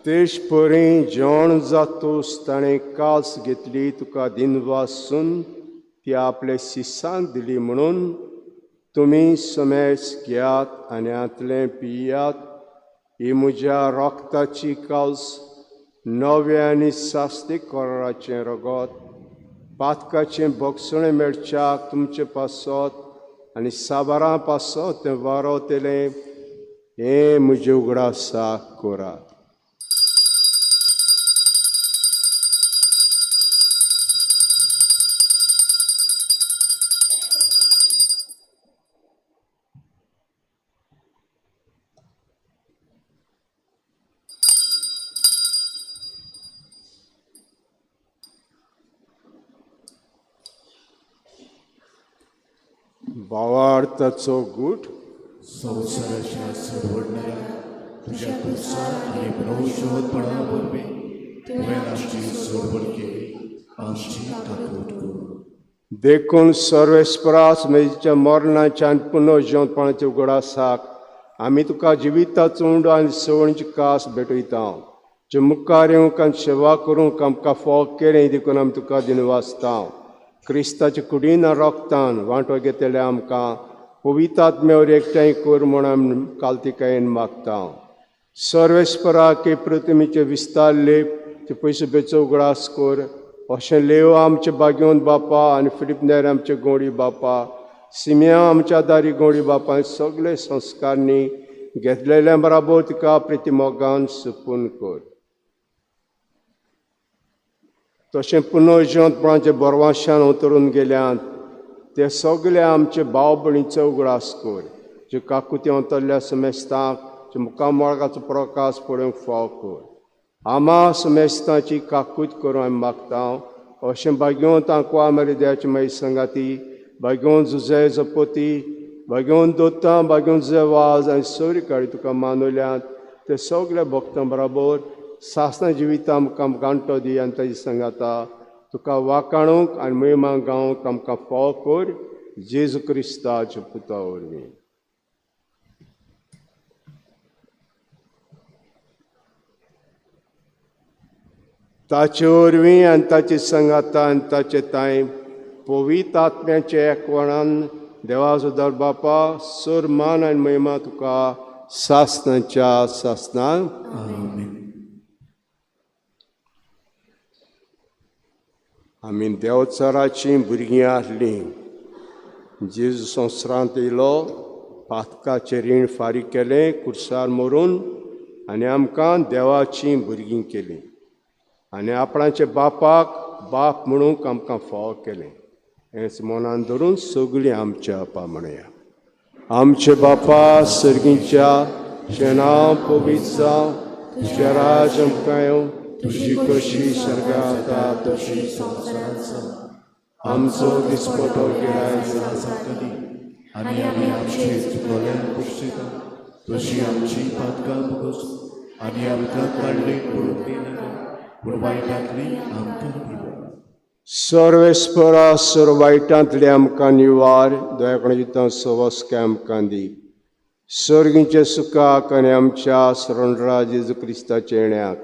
तेश परी जेवण जातूस ताणें कास घेतली तुका दिनवासून ती आपल्या शिसांक दिली म्हणून तुमी समेस घेयात आनी हांतलें पियात ही म्हज्या रोगताची कास नवें आनी सास्तीक कराराचें रगत पातकाचें भोगसणें मेळच्याक तुमचे पासत आनी साबारां पासत तें वारोतलें हें म्हजें उगडासाक करात. भावार्थाचो गूट
संवसाराच्या सरवडणाऱ्या तुज्या कुरसार आनी प्रौशोधपणा वरवीं तुवें आमची सोडवण केली, आमची काकूट कर.
देखून सर्वेस्परास मेजच्या मरणाच्या आनी पुनर्जिवंतपणाच्या उगडासाक आमी तुका जिविताचो उंडो आनी सवणीची कास भेटयता जे मुखार येवंक आनी सेवा करूंक आमकां फाव केलें देखून आमी तुका दिनवासता. क्रिस्ताच्या कुडीन रोगतान वांटो घेतले आमकां पवित्र आत्म्यावर एकठांय कर म्हूण आमी कालतिकायेन मागता. सर्वेस्पराक प्रतिमेचे विस्तार लेप ते पयशे बेचो उगडास कर अशें लेव आमचे बागेवन बापा आनी फिलीप नेर आमचे गोडी बापा सिमिया आमच्या दारी गोडी बापा सगळे संस्कारनी घेतलेल्या बराबर तिका प्रतिमोगान सुपून कर. तशें पुनर्जिवंतपणाचे बरवाशान उतरून गेल्यात ते सगळे आमचे भाव भयणीचो उगडास कर जे काकुती अंतरल्या समेस्तांक जे मुखामळगाचो प्रकाश पळोवंक फाव कर. आमा समेस्तांची काकूत करूं आमी मागता. अशें भाग्योवन तांकवा मरिद्याची मागीर संगाती भाग्योवन जुजे जपोती भाग्योवन दोतां भाग्योवन जुजे वाज आनी सोरी काडी तुका मानवल्यात ते सगळे भक्तां बराबर सासना जिविता आमकां गांठो दी आनी ताजी सांगाता तुका वाकाणूंक आनी महिमा गावंक आमकां फाव कर जेजू क्रिस्ताच्या पुता वरवीं. ताचे वरवीं आनी ताचे सांगाता आनी ताचे तांय पवित्र आत्म्याचे एकवणान देवाचो दर बापा सर मान आनी महिमा तुका सासनाच्या सासनाक.
आमेन.
आमी देवचाराचीं भुरगीं आसलीं. जेजू संवसारांत येयलो पातकाचें रीण फारीक केलें कुर्सार मरून आनी आमकां देवाचीं भुरगीं केलीं आनी आपणाचे बापाक बाप म्हणूंक आमकां फाव केलें. हेंच मनान धरून सगळीं आमच्या आपा म्हणया. आमचे बापा सर्गीच्या तुजें नांव पवित्र जावं, तुजें राज आमकां येवं, तुजी कशी सर्गात जाता तशी
संवसारांत जावं.
आमचो दिसपटो गिराय
आज आमकां दी आनी आमी आमचे चुकलेल्यांक पुर्शिता तशी आमची पातकां भोगस आनी आमकां काडले पडूंक दिनाका पूण वायटांतली आमकां दिवा.
सर्वेस्परा सर वायटांतले आमकां निवार, दयाकणाची सवस्के आमकां दी. सर्गींचे सुखाक आनी आमच्या सरणरा जेजू क्रिस्ताच्या येण्याक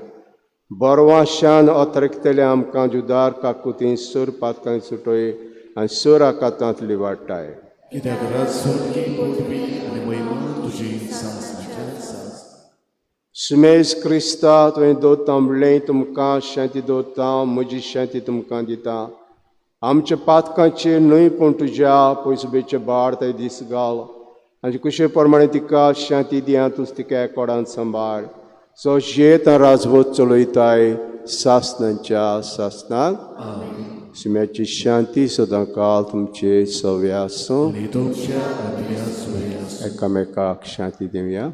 बरवाशान अतरकतले आमकां जुदार काकुती सर पातकां सुटय आनी सर आकातांतली वाडटाय.
कित्याक राज सोडकी पदवी आनी महिमा तुजी सासणाच्या सास.
सुमेज क्रिस्ता तुवें दवरता म्हणलें, तुमकां शांती दवरता, म्हजी शांती तुमकां दिता. आमच्या पातकांचेर न्हय पूण तुज्या पयसुबेचे बाळ ते दीस घाल आनी कुशे प्रमाणे तिका शांती दी आनी तूं तिका एकोडान सांबाळ सो शेत राजवत चलयताय सासनाच्या सासनाक. सुम्याची शांती सदां काल तुमचे सव्या आसूं.
आनी तुमच्या आत्म्या सुरया आसूं.
एकामेकाक शांती दिवया.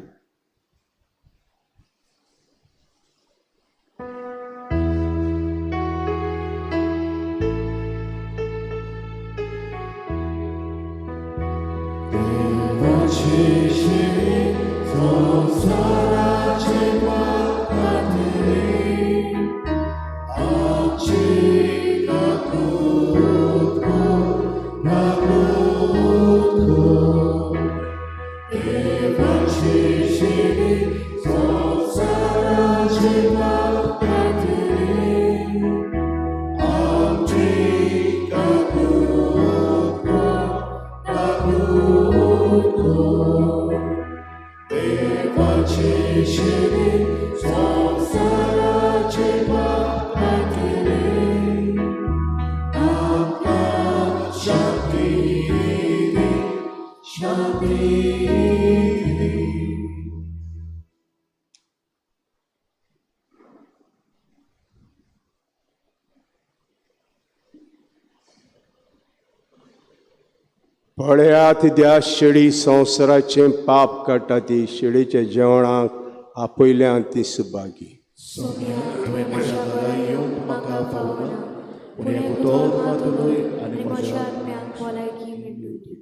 पळयात त्या शेळी संवसाराचें पाप काडटा ती शेळीच्या जेवणाक आपयल्यान ती सुभागी.
सोम्या तुवें म्हज्या घरा येवंक म्हाका फावना, पूण एक उतर मात उलय आनी
आनी
म्हज्या
म्हज्या आत्म्याक भलायकी मेळटली.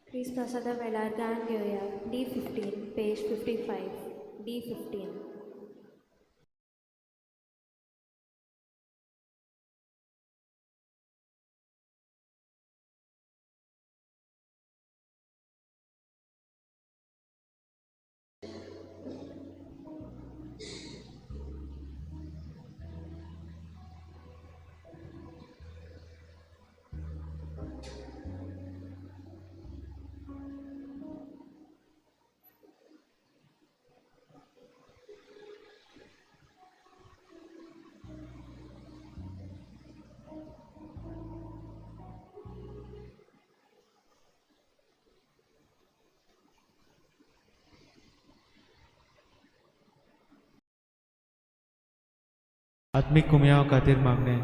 क्रिस्तासाच्या वेळार गान घेवया. D 15 page 55 D 15.
आत्मीक कुमयाव खातीर मागणें.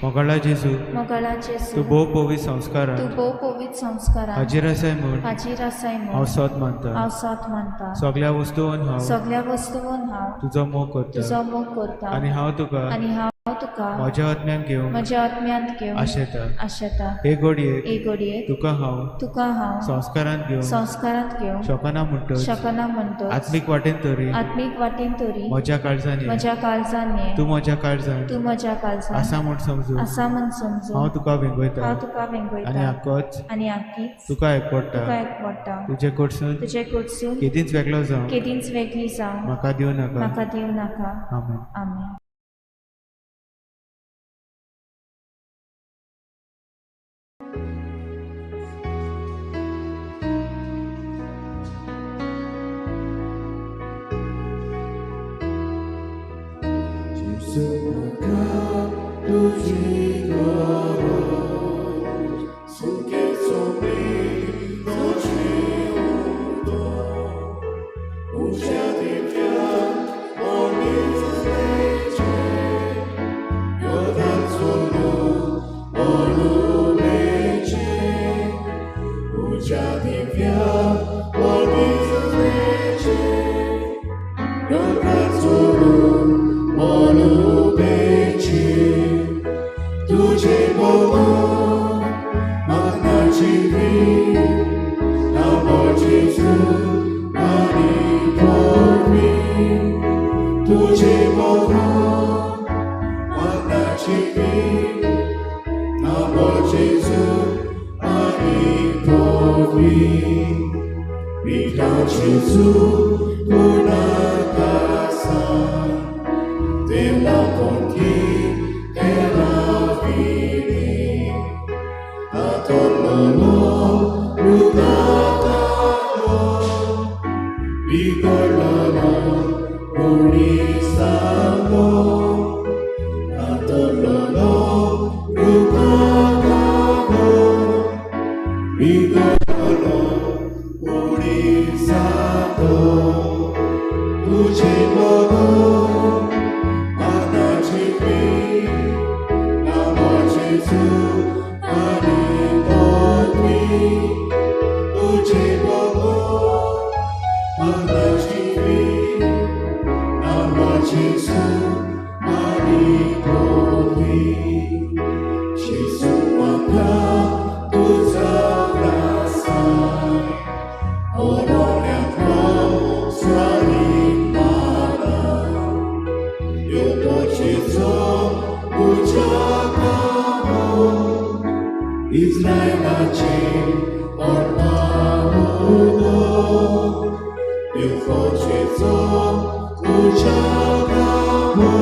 मोगाळा जेजू,
मोगाळा जेजू,
तूं भोव पवित्र संस्कारान
तूं भोव पवित्र संस्कारान
हाजीर आसाय म्हूण
हाजीर आसाय म्हूण
हांव सोद मानता.
हांव सोद मानता.
सगल्या वस्तून हांव
सगल्या वस्तून हांव
तुजो मोग करता
तुजो मोग करता
आनी हांव तुका
आनी हांव तुका
म्हज्या आत्म्यान घेवंक
म्हज्या आत्म्यांत घेवंक
आशेता.
आशेता.
हे घडयेक
हे घडयेक
तुका हांव
तुका हांव
संस्कारांत घेवंक
संस्कारांत घेवंक
शकना म्हणटच
शकना म्हणटच
आत्मीक वाटेन तरी
आत्मीक वाटेन तरी
म्हज्या काळजान ये.
म्हज्या काळजान ये.
तूं म्हज्या काळजान
तूं म्हज्या काळजान
आसा म्हूण समजून
आसा म्हूण समजून
हांव तुका वेंगयता
हांव तुका वेंगयता
आनी आकोच
आनी आकीच
तुका एकवडटा.
तुका एकवडटा.
तुजे कडसून
तुजे कडसून
केदींच वेगळो जावं
केदींच वेगळी जावं
म्हाका दिवं नाका.
म्हाका दिवं नाका.
आमेन.
आमेन.
Jesus. तुजी गरज सुके सोंपी तुजें उदक उज्या दिव्या मनीसलेचें योर्दान सोडून मरुमेचें उज्या दिव्या मनीसलेचें योर्दान सोडून मरुमेचें तुजें बगर म्हाका जिवीत नामो जेजू आनी पदवी तुजें बगर म्हाका जिवीत नामो जेजू आनी पदवी पिता जेजू गुणाका सांग देवा कोणती तेरा विणी Atololo Rukatalo Bigololo Unisalo Atololo Rukatalo Bigololo Unisalo Tuje Bogo Manajipi Namo Jesu Ani Podvi Tuje Bogo Manajipi Namo Jesu Ani Podvi Jesu Maka Tuza Rasai Orolento Swarimana Yopochizo Ujakamo Israelache Orpamudo Yopochizo Ujakamo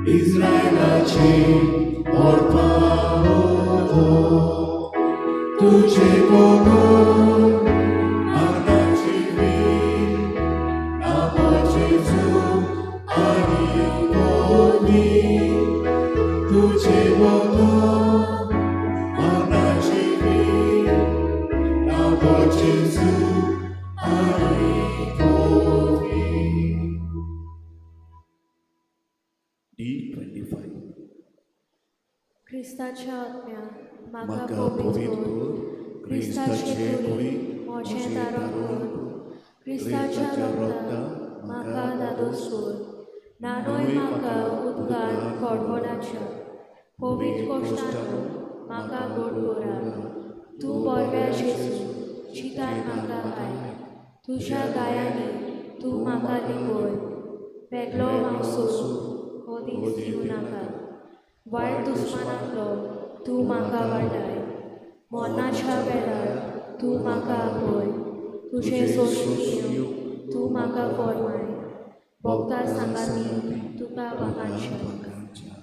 Israelache Orpamudo Tuje Bogo Anachivi Namo Jesu Ani Podi Tuje Bogo Anachivi Namo Jesu Ani Podi
D25.
क्रिस्ताच्या आत्म्या म्हाका
म्हाका
पवित्र
पवित्र
कर
कर
क्रिस्ताचे
क्रिस्ताचे
कुडीन
कुडीन
म्हजें
म्हजें
तारण
तारण
कर
कर
क्रिस्ताच्या
क्रिस्ताच्या
रगतान
रगतान
म्हाका
म्हाका
धादोस
धादोस
कर नानूय
न्हय
म्हाका
म्हाका
उदकान
उदकान
कोडवणाच्या पवित्र
पवित्र
कोश्टान
कोश्टान
म्हाका
म्हाका
गोड
गोड
करा
करा
तूं
तूं
बरव्या
बरव्या
जेजू
जेजू
चिंतान
चिंतान
म्हाका
म्हाका
आयक
आयक
तुज्या
तुज्या
गायांनी
गायांनी
तूं
तूं
म्हाका
म्हाका
लिपय
लिपय
वेगळो
वेगळो
हांव
हांव
हो
हो
दीस
दीस
दिवं
दिवं
नाका
नाका
वायट
वायट
दुस्मानांतलो
दुस्मानांतलो
तूं
तूं
म्हाका
म्हाका
वाटाय
वाटाय
मरणाच्या
मरणाच्या
वेळार
वेळार
तूं
तूं
म्हाका
म्हाका
आपय
आपय
तुजें
तुजें
सोंसणीय
सोंसणीय
तूं
तूं
म्हाका
म्हाका
फॉर्माय
फॉर्माय
भोगता
भोगता
सांगाती
सांगाती
तुका
तुका
वाखाणच्या
वाखाणच्या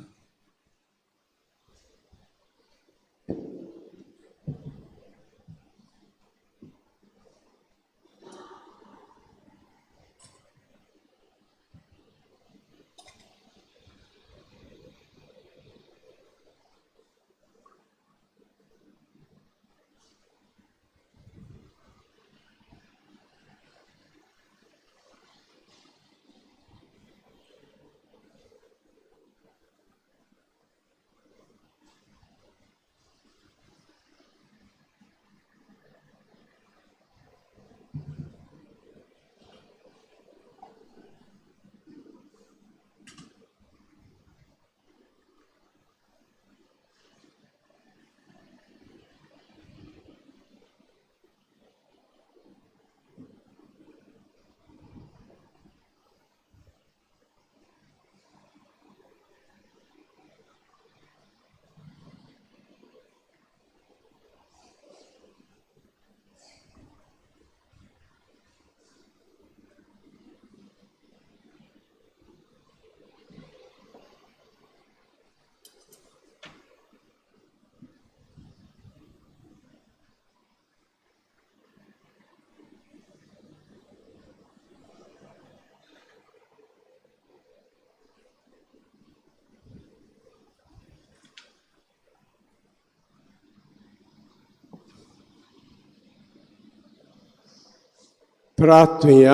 प्रार्थुया.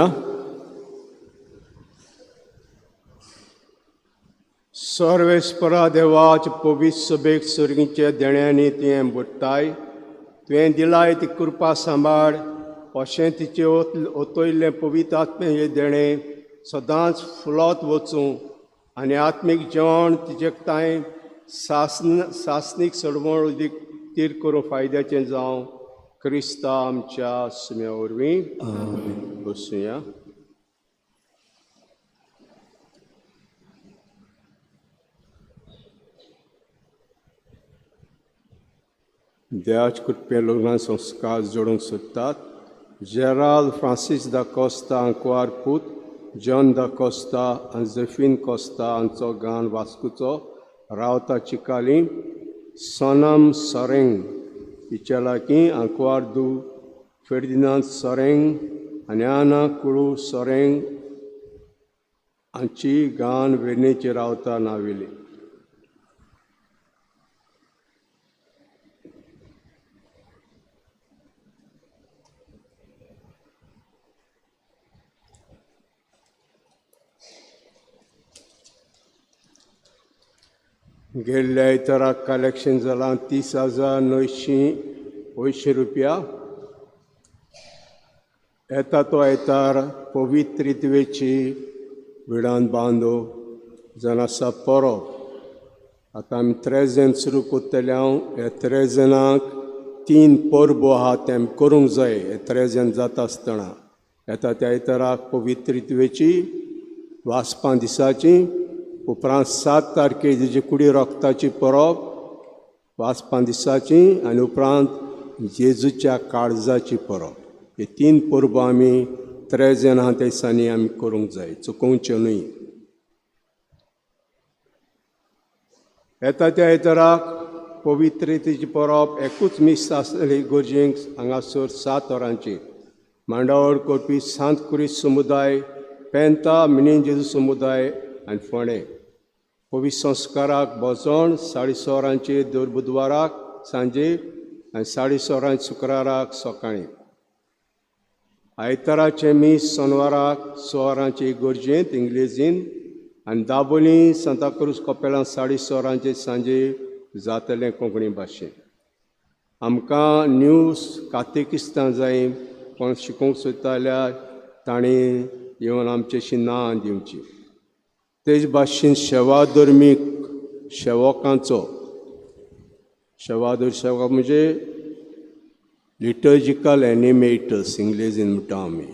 सर्वेस्परा देवाच पवित्र सभेक सर्गीच्या देण्यांनी तुवें बुडटाय, तुवें दिलाय ती कृपा सांबाळ, अशें तिचें ओतयल्लें पवित्र आत्मे हें देणें सदांच फुलत वचूं आनी आत्मीक जेवण तिचे तांय सासनीक सडवण उदीक तीर करूं फायद्याचें जावं. क्रिस्ता आमच्या सुम्या वरवीं. बसुया. देवाच कृपे लग्न संस्कार जोडूंक सोदतात. जेराल्ड फ्रांसीस दा कोस्ता आंकवार पूत जॉन दा कोस्ता आनी जेफीन कोस्ता हांचो गान वास्कोचो रावता चिकाली. सोनम सोरेंग हिच्या लागीं आंकवार दू फेर्दिनांद सोरेंग आनी आना कुळू सोरेंग हांची गान वेर्णेची रावता नावेली. गेल्ल्या आयताराक कलेक्शन जालां 30,980 रुपया. येता तो आयतार पवित्र रितवेची विडान बांदो जावन आसा परब. आतां आमी त्रेजेन सुरू करतले. हांव ह्या त्रेजेनाक 3 परबो आहा ते आमी करूंक जाय. हे त्रेजेन जाता आसतना येता त्या आयताराक पवित्र रितवेची वाजपां दिसाची, उपरांत 7 तारखेर जेजी कुडी रोगताची परब वाजपां दिसाची आनी उपरांत जेजूच्या काळजाची परब. हे 3 परबो आमी त्रेजेन आहा त्या दिसांनी आमी करूंक जाय, चुकोवच्यो न्हय. येता त्या आयताराक पवित्रतेची परब एकूच मीस आसतली इगर्जेंक हांगासर 7 वरांचेर. मांडावळ करपी सांत क्रिस्त समुदाय पेंता मिनीन जेजू समुदाय आनी फोंडें. पवित्र संस्काराक भजन 6:30 वरांचेर दर बुधवाराक सांजे आनी 6:30 वरांचेर शुक्राराक सकाळीं. आयताराचें मीस सोनवाराक 6 वरांचे इगर्जेंत इंग्लेजीन आनी दाबोली सांताक्रूज कपेलांत 6:30 वरांचेर सांजे जातलें कोंकणी भाशेंत. आमकां न्यूज कातेकिस्तां जाय कोण शिकोवंक सोदता जाल्यार ताणें येवन आमचेशी नांव दिवची. तेच भाशेन शेवाधर्मीक सेवकांचो शेवाधर्म सेवक म्हणजे लिटर्जिकल एनिमेटर्स इंग्लेजीन म्हणटा आमी.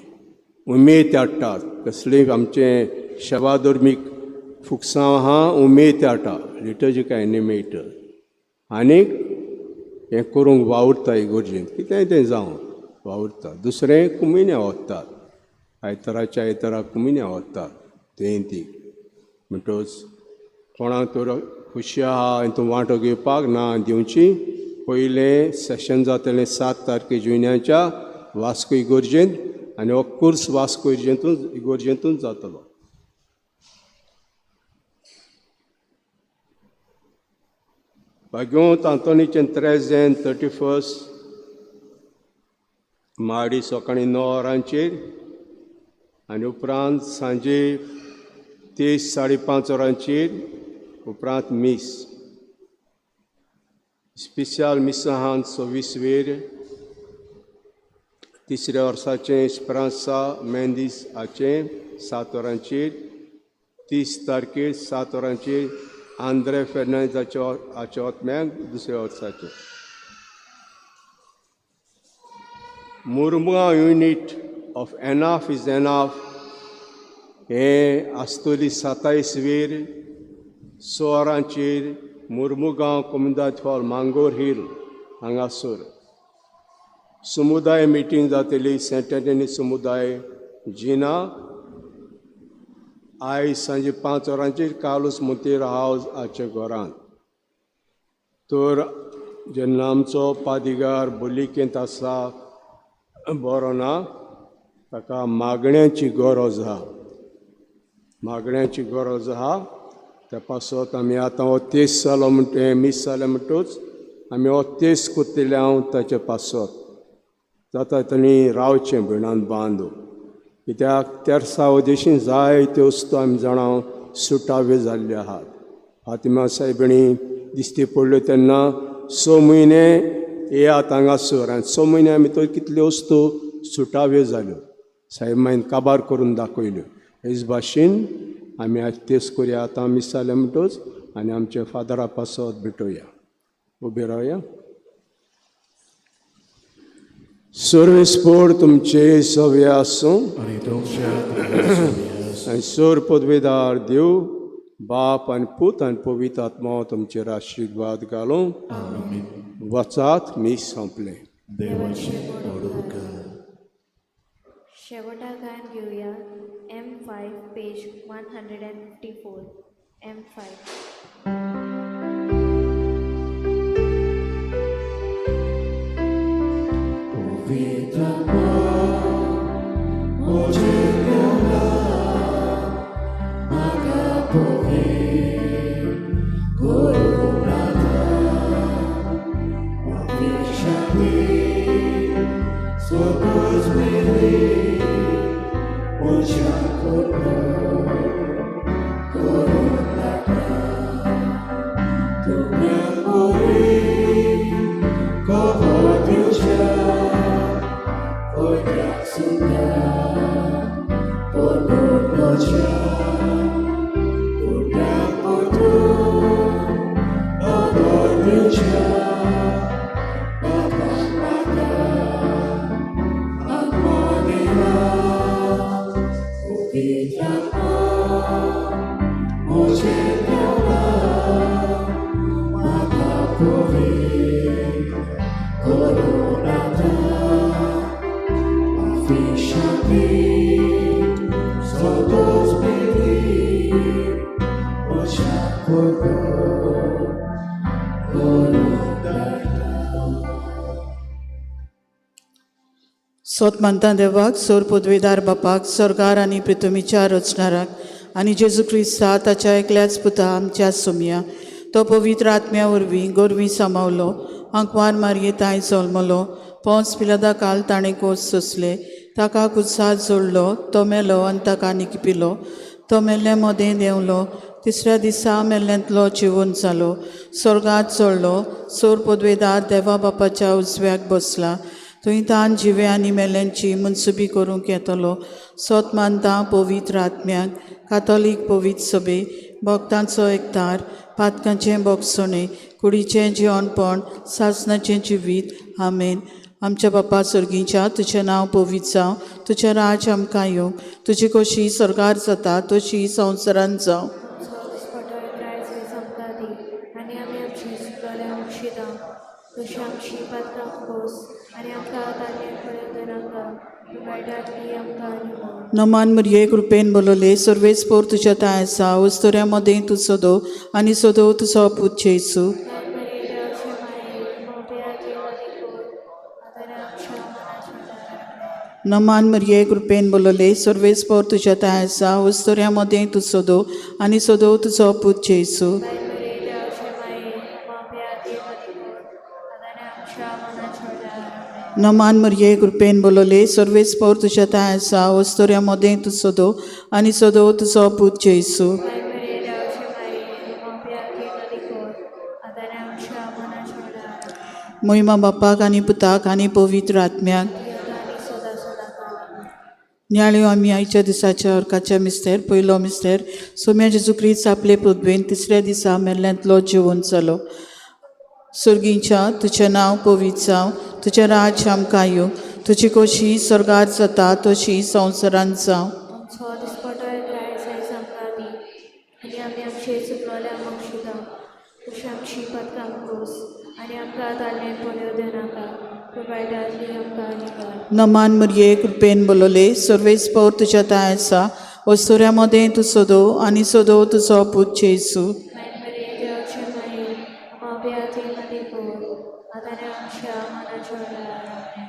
उमेद हाडटात कसलें आमचें शेवाधर्मीक फुकसांव आहा उमेद हाडटा लिटर्जिकल एनिमेटर आनीक हें करूंक वावुरता इगर्जेंत कितेंय तें जावं वावुरता. दुसरें कुमिन्या वतात आयताराच्या आयतारा कुमिन्या वतात जयंती. म्हणटकच कोणाक तर खुशी आहा हितून वांटो घेवपाक ना दिवची. पयलें सेशन जातलें 7 तारखे जुन्याच्या वास्को इगर्जेंत आनी हो कोर्स वास्को इगर्जेंतूच जातलो. भाग्योंत आंतोनीचें त्रेजेन 31 माडी सकाळीं 9 वरांचेर आनी उपरांत सांजे 3-5:30 वरांचेर उपरांत मीस. स्पेशल मिसाहान 26 वेर तिसऱ्या वर्साचें इस्प्रांसा मेंदीस हाचें 7 वरांचेर, 30 तारखेर 7 वरांचेर आंद्रे फेर्नांदीस हाच्या आत्म्याक दुसऱ्या वर्साचें. Mormugao unit of enough is enough हें आसतली 27 वेर 6 वरांचेर मुर्मुगांव कोमुनिदाद हॉल मांगोर हिल हांगासर. समुदाय मिटींग जातली सेंट एंटनी समुदाय जिना आयज सांजे 5 वरांचेर कार्लूस मोंतेर हावज हाच्या घरांत. तर जेन्ना आमचो पादिगार बोलिकेंत आसा बरो ना ताका मागण्याची गरज आहा, मागण्याची गरज आहा. त्या पासत आमी आतां हो तेस जालो म्हणटा मीस जालें म्हणटूच आमी हो तेस करतले हांव ताचे पासत जाता तांणी रावचें भिणान बांदू. कित्याक तेरसाव देशी जायत्यो वस्तू आमी जाणां सुटाव्यो जाल्ल्यो आहात. फातिमा सायबिणी दिश्टी पडल्यो तेन्ना 6 म्हयने येयात हांगासर आनी 6 म्हयन्या भितर कितल्यो वस्तू सुटाव्यो जाल्यो सायब मायन काबार करून दाखयल्यो. हेच भाशेन आमी आयज तेच करुया. आतां मीस जालें म्हणटच आनी आमच्या फादरा पासत भेटोवया. उबे रावया. सर्वेस्पोर तुमचे सवे आसूं
आनी तुमच्या आत्म्या
आनी सोर पदवेदार देव बाप आनी पूत आनी पवित्र आत्मा तुमचेर आशिर्वाद घालूं. वचात मीस सोंपलें.
देवाचे उपकार.
शेवटा गायन घेवया M5 page 154 M5.
सोत मानता देवाक, सोर पदवेदार बापाक, सरकार आनी प्रितमीच्या रचणाराक आनी जेजू क्रिस्ता ताच्या एकल्याच पुता आमच्या सोमया, तो पवित्र आत्म्या वरवीं गोरवीं सामावलो, आंकवार मारये तांय जल्मलो, पोंच पिलादा काल ताणें कोस सोंसले, ताका कुसाद जोडलो, तो मेलो आनी ताका निकिपिलो, तो मेल्ल्या मदें देंवलो, तिसऱ्या दिसा मेल्ल्यांतलो जिवन जालो, स्वर्गात चडलो, सोर पदवेदार देवा बापाच्या उजव्याक बसला, थंय तान जिवे आनी मेल्यांची मनसुबी करूंक येतलो. सोत मानता पवित्र आत्म्याक, कातोलीक पवित्र सभे, भक्तांचो एकतार, पातकांचें बोगसणें, कुडीचें जिवनपण, सासणाचें जिवीत. आमेन. आमच्या बापा सर्गीच्या, तुजें नांव पवित्र जावं, तुजें राज्य आमकां येवं, तुजी कशी स्वर्गार जाता तशी संवसारांत जावं. नमान मरिये कृपेन बोलले, सर्वेच पोर तुज्या तांय आसा, वस्तुऱ्या मदें तूं सदो आनी सदो तुजो पूत जेजू. नमान मरिये कृपेन बोलले, सर्वेच पोर तुज्या तांय आसा, वस्तुऱ्या मदें तूं सदो आनी सदो तुजो पूत जेजू. नमान मरिये कृपेन बोलले, सर्वेच पोर तुज्या तांय आसा, वस्तुऱ्या मदें तूं सदो आनी सदो तुजो पूत जेजू. मोहिमा बापाक आनी पुताक आनी पवित्र आत्म्याक. न्याळ्यो आमी आयच्या दिसाच्या अर्काच्या मिस्तेर. पयलो मिस्तेर, सोम्या जेजू क्रिस्त आपले पृथ्वेन तिसऱ्या दिसा मेल्ल्यांतलो जिवन जालो. सर्गीच्या, तुजें नांव पवित्र जावं, तुजें राज्य आमकां येवं, तुजी कशी स्वर्गार जाता तशी संवसारांत जावं. नमान मरिये कृपेन बोलले, सर्वेच पोर तुज्या तांय आसा, वस्तुऱ्या मदें तूं सदो आनी सदो तुजो पूत जेजू.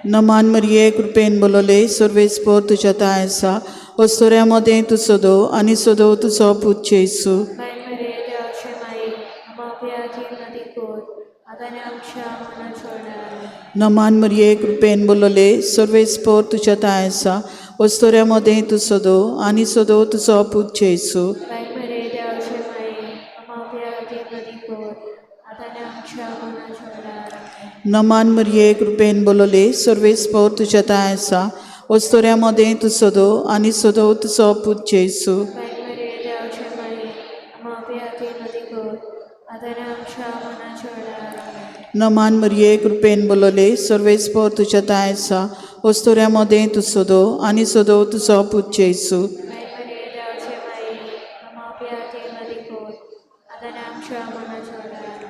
नमान मरिये कृपेन बोलले, सर्वेच पोर तुज्या तांय आसा, वस्तुऱ्या मदें तूं सदो आनी सदो तुजो पूत जेजू.
आतां आनी आमच्या मनाच्या वेळार.
नमान मरिये, कृपेन बोलले, सर्वेस्पोर तुज्या ताय आसा, वस्तोऱ्या मदें तूं सदो आनी सदो तुजो पूत जेजू.
बाय मरे देवाचे माये, आमा खातीर नदी कर, आतां आनी आमच्या मनाच्या वेळार.
नमान मरिये, कृपेन बोलले, सर्वेस्पोर तुज्या ताय आसा, वस्तोऱ्या मदें तूं सदो आनी सदो तुजो पूत जेजू.
बाय मरे देवाचे माये, आमा खातीर नदी कर, आतां आनी आमच्या मनाच्या वेळार.
नमान मरिये, कृपेन बोलले, सर्वेस्पोर तुज्या ताय आसा, वस्तोऱ्या मदें तूं सदो आनी सदो तुजो पूत जेजू.
बाय मरे देवाचे माये, आमा खातीर नदी कर, आतां आनी आमच्या मनाच्या वेळार.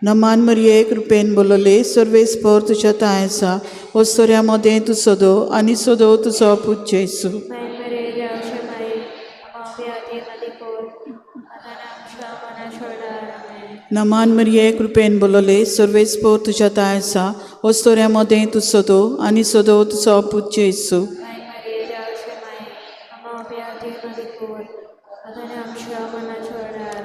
नमान मरिये, कृपेन बोलले, सर्वेस्पोर तुज्या ताय आसा, वस्तोऱ्या मदें तूं सदो आनी सदो तुजो पूत जेजू.
बाय मरे देवाचे माये, आमा खातीर नदी कर, आतां आनी आमच्या मनाच्या वेळार.
नमान मरिये, कृपेन बोलले, सर्वेस्पोर तुज्या ताय आसा, वस्तोऱ्या मदें तूं सदो आनी सदो तुजो पूत जेजू.
बाय मरे देवाचे माये, आमा खातीर नदी कर, आतां आनी आमच्या मनाच्या वेळार.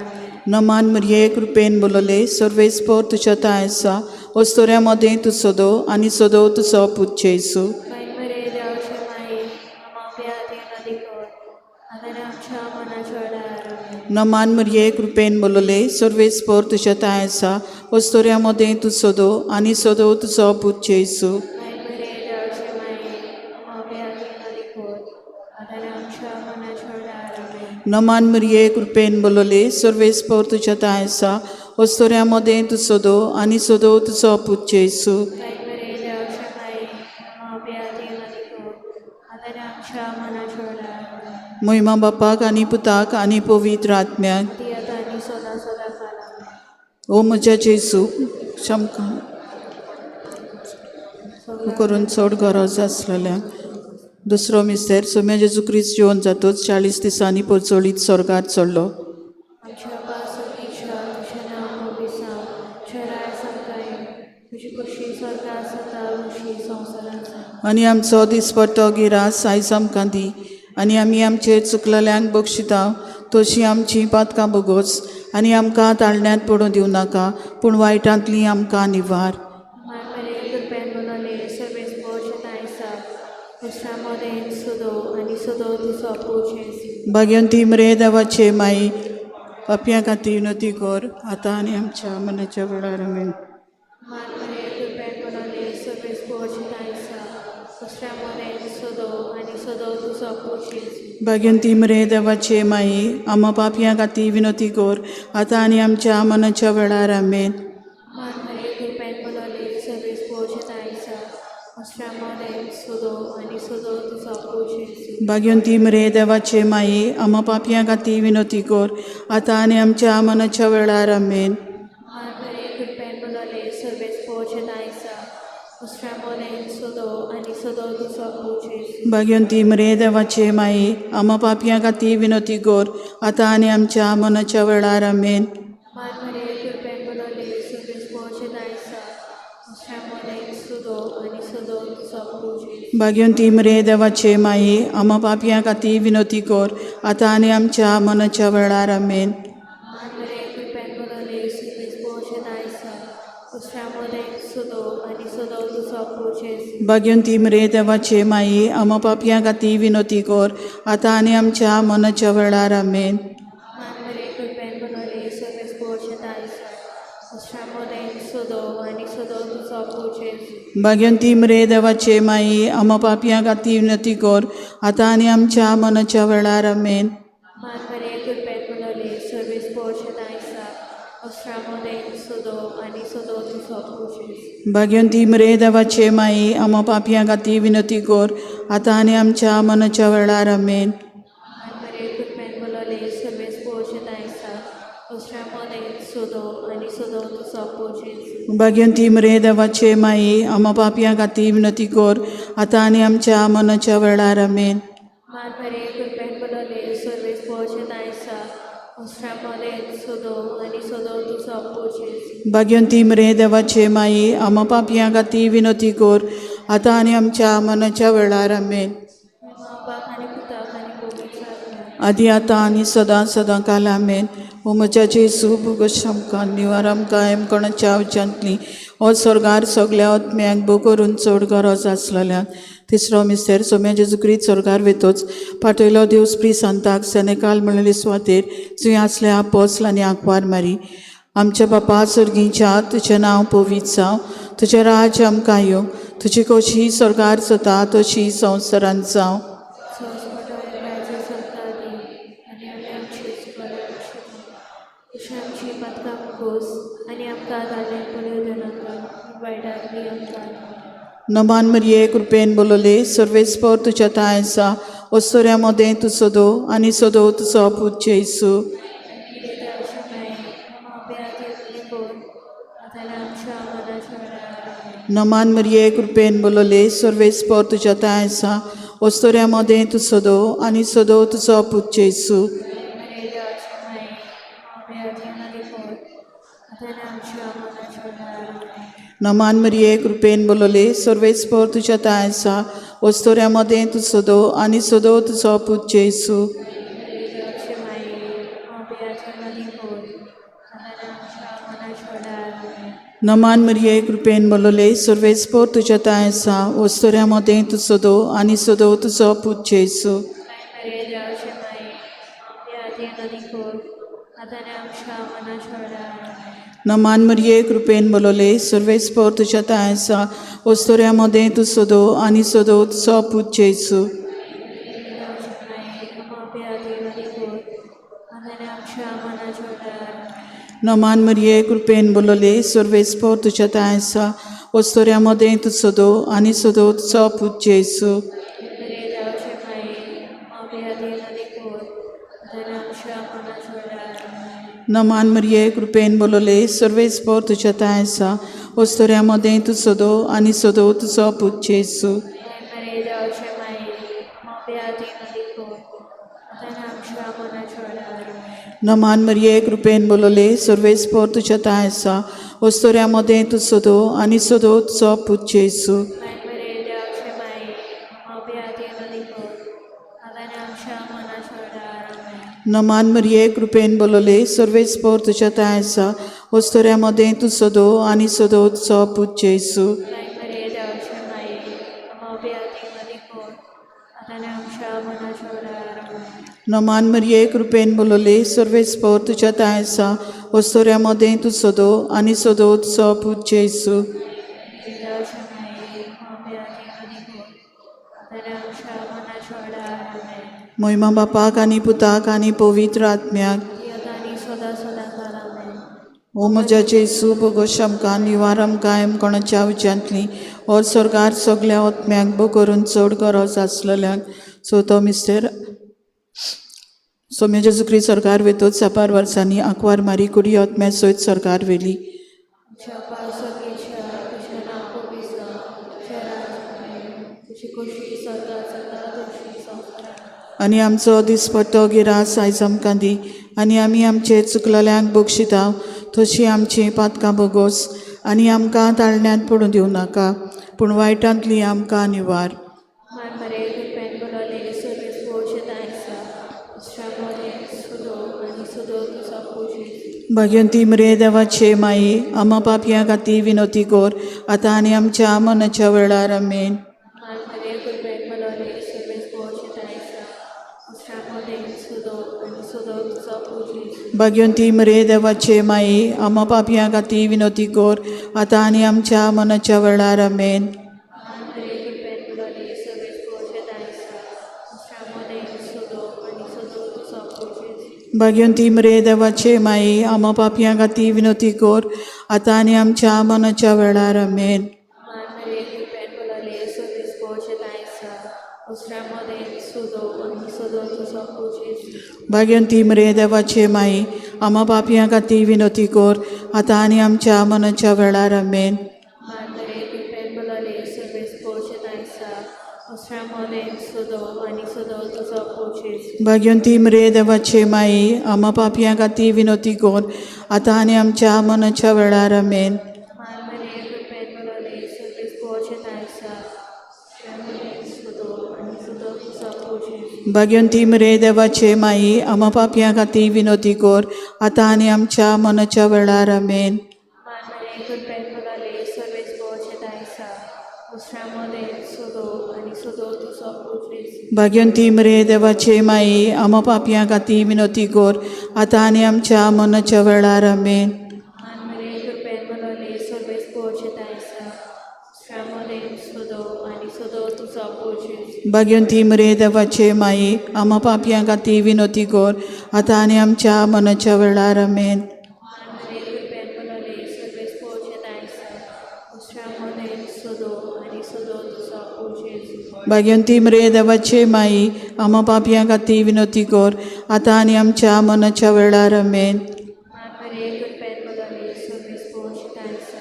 नमान मरिये, कृपेन बोलले, सर्वेस्पोर तुज्या ताय आसा, वस्तोऱ्या मदें तूं सदो आनी सदो तुजो पूत जेजू.
बाय मरे देवाचे माये, आमा खातीर नदी कर, आतां आनी आमच्या मनाच्या वेळार.
नमान मरिये, कृपेन बोलले, सर्वेस्पोर तुज्या ताय आसा, वस्तोऱ्या मदें तूं सदो आनी सदो तुजो पूत जेजू.
बाय मरे देवाचे माये, आमा खातीर नदी कर, आतां आनी आमच्या मनाच्या वेळार.
नमान मरिये, कृपेन बोलले, सर्वेस्पोर तुज्या ताय आसा, वस्तोऱ्या मदें तूं सदो आनी सदो तुजो पूत जेजू.
बाय मरे देवाचे माये, आमा खातीर नदी कर, आतां आनी आमच्या मनाच्या वेळार.
मोहिमा बापाक आनी पुताक आनी पवित्र आत्म्याक,
ती आतां आनी सदां सदां काला.
ओ म्हज्या जेजू, क्षमका करून चड गरज आसलेल्यांक. दुसरो मिस्तेर. सोम्या जेजू क्रिस्त जिवन जातूच 40 दिसांनी पोचोळीत स्वर्गार चडलो.
आमच्या पासतीच्या तुझें नांव पवित्र जावं, तुजें राज आमकां येवं, तुजी खोशी स्वर्गात जाता तशी संवसारांत जावं.
आनी आमचो दिसपट्टो गिरास आयज आमकां दी, आनी आमी आमचेर चुकलेल्यांक बक्षिता तशी आमची पातकां भोगोस, आनी आमकां ताळण्यांत पडूं दिवं नाका, पूण वायटांतली आमकां निवार.
मान मरे कृपेन बोलले, सर्वेस पोशेत आयसा, दुसऱ्या मदें सदो आनी सदो तुजो पोशेस.
भाग्यंती मरे देवाचे माई, पापयां खातीर विनोती कर, आतां आनी आमच्या मनाच्या वेळार. आमेन.
मान मरे कृपेन बोलले, सर्वेस पोशेत आयसा, दुसऱ्या मदें सदो आनी सदो तुजो पोशेस.
भाग्यंती मरे देवाचे माई, आमा पापयां खातीर विनोती कर, आतां आनी आमच्या मनाच्या वेळार. आमेन.
मान मरे कृपेन बोलले, सर्वेस पोशेत आयसा, दुसऱ्या मदें सदो आनी सदो तुजो पोशेस.
भाग्यंती मरे देवाचे माई, आमा पापयां खातीर विनोती कर, आतां आनी आमच्या मनाच्या वेळार. आमेन.
मान मरे कृपेन बोलले, सर्वेस पोशेत आयसा, दुसऱ्या मदें सदो आनी सदो तुजो पोशेस.
भाग्यंती मरे देवाचे माई, आमा पापयां खातीर विनोती कर, आतां आनी आमच्या मनाच्या वेळार. आमेन.
मान मरे कृपेन बोलले, सर्वेस पोशेत आयसा, दुसऱ्या मदें सदो आनी सदो तुजो पोशेस.
भाग्यंती मरे देवाचे माई, आमा पापयां खातीर विनोती कर, आतां आनी आमच्या मनाच्या वेळार. आमेन.
मान मरे कृपेन बोलले, सर्वेस पोशेत आयसा, दुसऱ्या मदें सदो आनी सदो तुजो पोशेस.
भाग्यंती मरे देवाचे माई, आमा पापयां खातीर विनोती कर, आतां आनी आमच्या मनाच्या वेळार. आमेन.
मान मरे कृपेन बोलले, सर्वेस पोशेत आयसा, दुसऱ्या मदें सदो आनी सदो तुजो पोशेस.
भाग्यंती मरे देवाचे माई, आमा पापयां खातीर विनोती कर, आतां आनी आमच्या मनाच्या वेळार. आमेन.
मान मरे कृपेन बोलले, सर्वेस पोशेत आयसा, दुसऱ्या मदें सदो आनी सदो तुजो पोशेस.
भाग्यंती मरे देवाचे माई, आमा पापयां खातीर विनोती कर, आतां आनी आमच्या मनाच्या वेळार. आमेन.
मान मरे कृपेन बोलले, सर्वेस पोशेत आयसा, दुसऱ्या मदें सदो आनी सदो तुजो पोशेस.
भाग्यंती मरे देवाचे माई, आमा पापयां खातीर विनोती कर, आतां आनी आमच्या मनाच्या वेळार. आमेन.
मान मरे कृपेन बोलले, सर्वेस पोशेत आयसा, दुसऱ्या मदें सदो आनी सदो तुजो पोशेस.
भाग्यंती मरे देवाचे माई, आमा पापयां खातीर विनोती कर, आतां आनी आमच्या मनाच्या वेळार. आमेन.
बापाक आनी पुताक आनी पवित्र आत्म्याक.
आदी आतां आनी सदां सदां काल आमेन. ओ म्हज्या जेजू भोगोश आमकां निवार आमकां एमकोणाच्या उच्यांतली हो स्वर्गार सगल्या आत्म्यांक बो करून चड गरज आसलेल्यांक. तिसरो मिस्तेर. सोम्या जेजू क्रिस्त स्वर्गार वेतोच पाटयलो देव स्प्री सांताक सेनेकाल म्हणलेली सुवातेर जुंय आसले आपोस्ल आनी आंकवार मारी. आमच्या बापा सर्गीच्या तुजें नांव पवित्र जावं, तुजें राज्य आमकां येवं, तुजी कशी स्वर्गार जाता तशी संवसारांत जावं.
संस्मरण राजा सरकार दी आनी आमी आमची चुकल्यार तशी आमची पातकां खोस आनी आमकां घालून पळय दिनाका वायटांतली आमकां.
नमान मरिये कृपेन बोलले सर्वेस्पर तुज्या ठांय आसा, ओसोऱ्या मदें तूं सदो आनी सदो तुजो पूत जेजू. नमान मरिये कृपेन बोलले सर्वेस्पर तुज्या ठांय आसा, ओसोऱ्या मदें तूं सदो आनी सदो तुजो पूत जेजू. नमान मरिये कृपेन बोलले सर्वेस्पर तुज्या ठांय आसा, ओसोऱ्या मदें तूं सदो आनी सदो तुजो पूत जेजू. नमान मरिये कृपेन बोलले सर्वेस्पर तुज्या ठांय आसा, ओसोऱ्या मदें तूं सदो आनी सदो तुजो पूत जेजू. नमान मरिये कृपेन बोलले सर्वेस्पर तुज्या ठांय आसा, ओसोऱ्या मदें तूं सदो आनी सदो तुजो पूत जेजू. नमान मरिये कृपेन बोलले सर्वेस्पर तुज्या ठांय आसा, ओसोऱ्या मदें तूं सदो आनी सदो तुजो पूत जेजू. नमान मरिये कृपेन बोलले सर्वेस्पर तुज्या ठांय आसा, ओसोऱ्या मदें तूं सदो आनी सदो तुजो पूत जेजू. नमान मरिये कृपेन बोलले सर्वेस्पर तुज्या ठांय आसा, ओसोऱ्या मदें तूं सदो आनी सदो तुजो पूत जेजू. नमान मरिये कृपेन बोलले सर्वेस्पर तुज्या ठांय आसा, ओसोऱ्या मदें तूं सदो आनी सदो तुजो पूत जेजू. नमान मरिये कृपेन बोलले सर्वेस्पर तुज्या ठांय आसा, ओसोऱ्या मदें तूं सदो आनी सदो तुजो पूत जेजू. मोहिमा बापाक आनी पुताक आनी पवित्र आत्म्याक. ओ म्हज्या जेजू भोगोश आमकां निवार आमकां एमकोणाच्या उज्यांतली हो स्वर्गार सगल्या आत्म्यांक बो करून चड गरज आसलेल्यांक. चवथो मिस्तेर. सोम्या जेजू क्रिस्त स्वर्गार वेतोच साबार वर्सांनी आंकवार मारी कुडी आत्म्या सयत स्वर्गार व्हेली. आनी आमचो दिसपट्टो गिरास आयज आमकां दी आनी आमी आमचे चुकलेल्यांक बक्षिता तशी आमची पातकां बोगोस आनी आमकां ताळण्यांत पडूं दिवं नाका पूण वायटांतली आमकां निवार. भाग्यंती मरे देवाचे माई आमा पापयां खातीर विनोती कोर आतां आनी आमच्या मनाच्या वेळार आमेन. भाग्यंती मरे देवाचे माई आमा पापयां खातीर विनोती कोर आतां आनी आमच्या मनाच्या वेळार आमेन. भाग्यंती मरे देवाचे माई आमा पापयां खातीर विनोती कोर आतां आनी आमच्या मनाच्या वेळार आमेन. भाग्यंती मरे देवाचे माई आमा पापयां खातीर विनोती कोर आतां आनी आमच्या मनाच्या वेळार आमेन. भाग्यंती मरे देवाचे माई आमा पापयां खातीर विनोती कोर आतां आनी आमच्या मनाच्या वेळार आमेन.
पूत जेजू.
भाग्यवंती मरे देवाचे माई, आमा पापयां खातीर विनोती कर, आतां आनी आमच्या मनाच्या वेळार. आमेन.
मान मरे कृपेन बोलाले, सर्वेस पोचे दायसा, दुसऱ्या मदें सदो आनी सदो तुजो पूत जेजू.
भाग्यवंती मरे देवाचे माई, आमा पापयां खातीर विनोती कर, आतां आनी आमच्या मनाच्या वेळार. आमेन.
मान मरे कृपेन बोलाले, सर्वेस पोचे दायसा, दुसऱ्या मदें सदो आनी सदो तुजो पूत जेजू.
भाग्यवंती मरे देवाचे माई, आमा पापयां खातीर विनोती कर, आतां आनी आमच्या मनाच्या वेळार. आमेन.
मान मरे कृपेन बोलाले, सर्वेस पोचे दायसा, दुसऱ्या मदें सदो आनी सदो तुजो पूत जेजू.
भाग्यवंती मरे देवाचे माई, आमा पापयां खातीर विनोती कर, आतां आनी आमच्या मनाच्या वेळार. आमेन.
मान मरे कृपेन बोलाले, सर्वेस पोचे दायसा,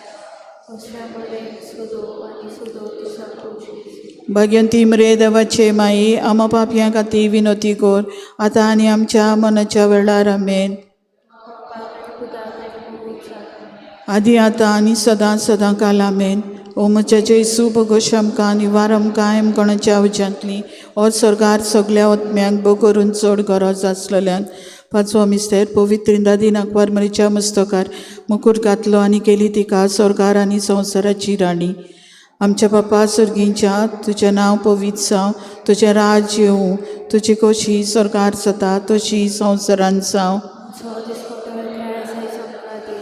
दुसऱ्या मदें सदो आनी सदो तुजो पूत जेजू.
भाग्यवंती मरे देवाचे माई, आमा पापयां खातीर विनोती कर, आतां आनी आमच्या मनाच्या वेळार. आमेन.
बापाक आनी पुताक आनी पवित्र आत्म्याक.
आदी आतां आनी सदां सदां काल. आमेन. ओ म्हज्या जेजू, भोगोश आमकां, निवार आमकां एमकोणाच्या उज्यांतली और स्वर्गार सगल्या ओतम्यांक बो करून चड गरज आसलेल्यांक. पांचवो मिस्तेर, पवित्र इंदादीन आंकवार मरीच्या मस्तकार मुकूट घातलो आनी केली तिका स्वर्गार आनी संवसाराची राणी. आमच्या बापा सर्गींच्या, तुजें नांव पवित्र जावं, तुजें राज्य येवं, तुजी खोशी स्वर्गार जाता तशी संवसारान जावं.
आमचो दिसपटो खेळ सायज आमकां दी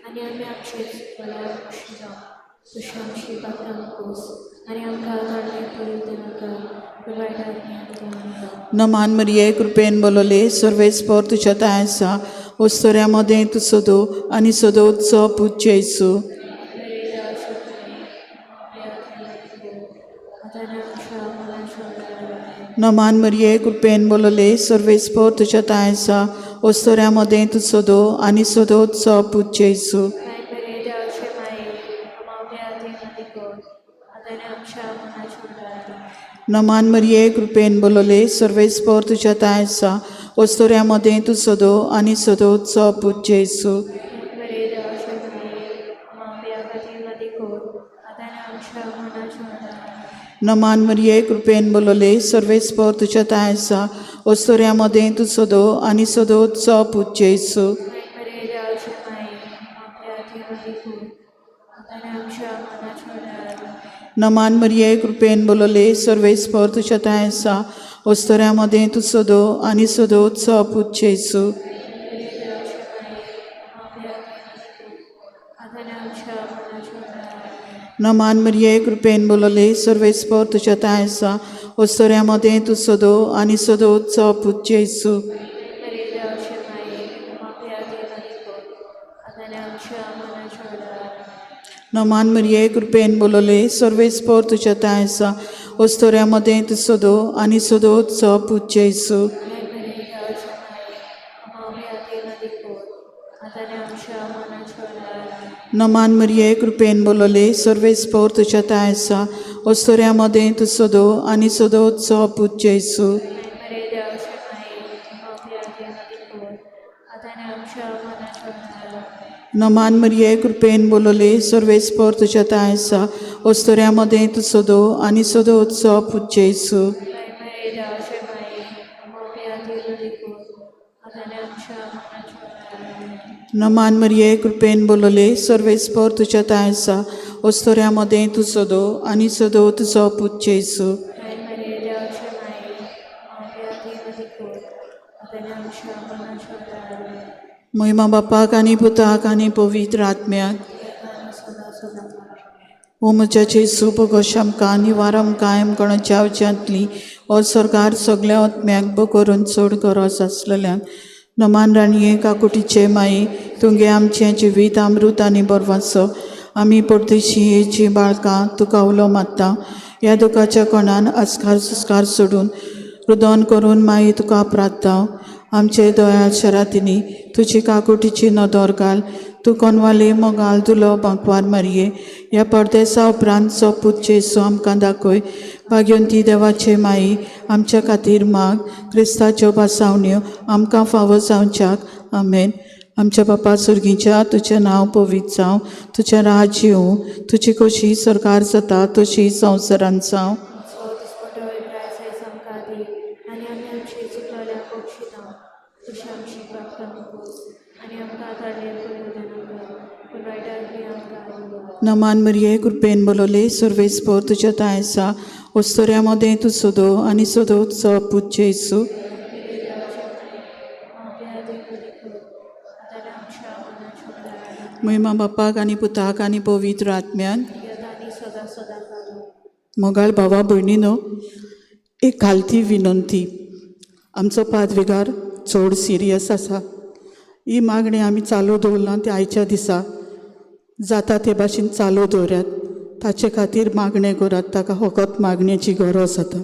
आनी आमी आमचे चुकल्यार खुशी जावं, तशी आमची पात्रां कोस आनी आमकां काडणे पडूं नाका, पूण वायटाक न्ही आमकां आमकां.
नमान मरिये, कृपेन बोलले, सर्वेस्पर तुज्या तांय आसा, ओस्तोऱ्या मदें तूं सदो आनी सदोचो पूत जेजू.
आतां आमच्या मनाच्या वेळार.
नमान मरिये, कृपेन बोलले, सर्वेस्पर तुज्या तांय आसा, ओस्तोऱ्या मदें तूं सदो आनी सदोचो पूत जेजू.
माय मरे देवाचे माये, आमावल्या ती कर, आतां आमच्या मनाच्या वेळार.
नमान मरिये, कृपेन बोलले, सर्वेस्पर तुज्या तांय आसा, ओस्तोऱ्या मदें तूं सदो आनी सदोचो पूत जेजू.
मरे देवाचे माये, आमावल्या ती कर, आतां आमच्या मनाच्या वेळार.
नमान मरिये, कृपेन बोलले, सर्वेस्पर तुज्या तांय आसा, ओस्तोऱ्या मदें तूं सदो आनी सदोचो पूत जेजू.
मरे देवाचे माये, आमावल्या ती कर, आतां आमच्या मनाच्या वेळार.
नमान मरिये, कृपेन बोलले, सर्वेस्पर तुज्या तांय आसा, ओस्तोऱ्या मदें तूं सदो आनी सदोचो पूत जेजू.
मरे देवाचे माये, आमावल्या ती कर, आतां आमच्या मनाच्या वेळार.
नमान मरिये, कृपेन बोलले, सर्वेस्पर तुज्या तांय आसा, ओस्तोऱ्या मदें तूं सदो आनी सदोचो पूत जेजू.
मरे देवाचे माये, आमावल्या ती कर, आतां आमच्या मनाच्या वेळार.
नमान मरिये, कृपेन बोलले, सर्वेस्पर तुज्या तांय आसा, ओस्तोऱ्या मदें तूं सदो आनी सदोचो पूत जेजू.
मरे देवाचे माये, आमावल्या ती कर, आतां आमच्या मनाच्या वेळार.
नमान मरिये, कृपेन बोलले, सर्वेस्पर तुज्या तांय आसा, ओस्तोऱ्या मदें तूं सदो आनी सदोचो पूत जेजू.
मरे देवाचे माये, आमावल्या ती कर, आतां आमच्या मनाच्या वेळार.
नमान मरिये, कृपेन बोलले, सर्वेस्पर तुज्या तांय आसा, ओस्तोऱ्या मदें तूं सदो आनी सदोचो पूत जेजू.
मरे देवाचे माये, आमावल्या ती कर, आतां आमच्या मनाच्या वेळार.
नमान मरिये, कृपेन बोलले, सर्वेस्पर तुज्या तांय आसा, ओस्तोऱ्या मदें तूं सदो आनी सदो तुजो पूत जेजू.
मरे देवाचे माये, आमावल्या ती कर, आतां आमच्या मनाच्या वेळार.
महिमा बापाक आनी पुताक आनी पवित्र आत्म्याक.
आनी सदां सदां.
ओ म्हज्या जेजू, भोगोश आमकां, निवार आमकां एमकोणाच्या उज्यांतली ओ स्वर्गार सगल्या ओतम्याक बो करून चड गरज आसलेल्यांक. नमान राणये, काकुटीचे माई, तुगे आमचें जिवीत अमृत आनी बरवासो. आमी परदेशी हेची बाळकां तुका उलो मारता, ह्या दुखाच्या कोणान आस्कार सुस्कार सोडून रुदन करून माई तुका प्रार्थना. आमचे दयाळ शरातिनी तुजी काकुटीची नदर घाल, तूं कोनवाले मोगाल तुलो बांकवार मारये, ह्या परदेसा उपरांत सो पूत जेजू आमकां दाखय. भाग्यवंती देवाचे माई, आमच्या खातीर माग, क्रिस्ताच्यो भासावण्यो आमकां फावो जावच्याक. आमेन. आमच्या बापा सुर्गीच्या, तुजें नांव पवित्र जावं, तुजें राज्य येवं, तुजी खोशी सरकार जाता तशी संवसारान जावं.
आमचो दिसपटो खेळ सायज आमकां दी आनी आमची चुकलोल्या बक्षिता तशी आमची पातकां कोस आनी आमकां धाडलें पळय नाका पूण वायटांतली आमकां दिवो.
नमान मरिये कृपेन बोलवले सर्वेस्पर तुज्या थांय आसा ओस्तोऱ्या मदें तूं सोदो आनी सोदो पूत जेजू.
आपल्या देव देखो आतां आमच्या मनाच्या वेळार
महिमा बापाक आनी पुताक आनी पवित्र आत्म्यान.
आनी सदां सदां काडू.
मोगाळ भावा भयणीनो, एक खालती विनंती. आमचो पादविगार चड सिरियस आसा. ही मागणी आमी चालू दवरलां ती आयच्या दिसा जाता ते भाशेन चालू दवरात. ताचे खातीर मागणें करात. ताका फकत मागण्याची गरज आसा.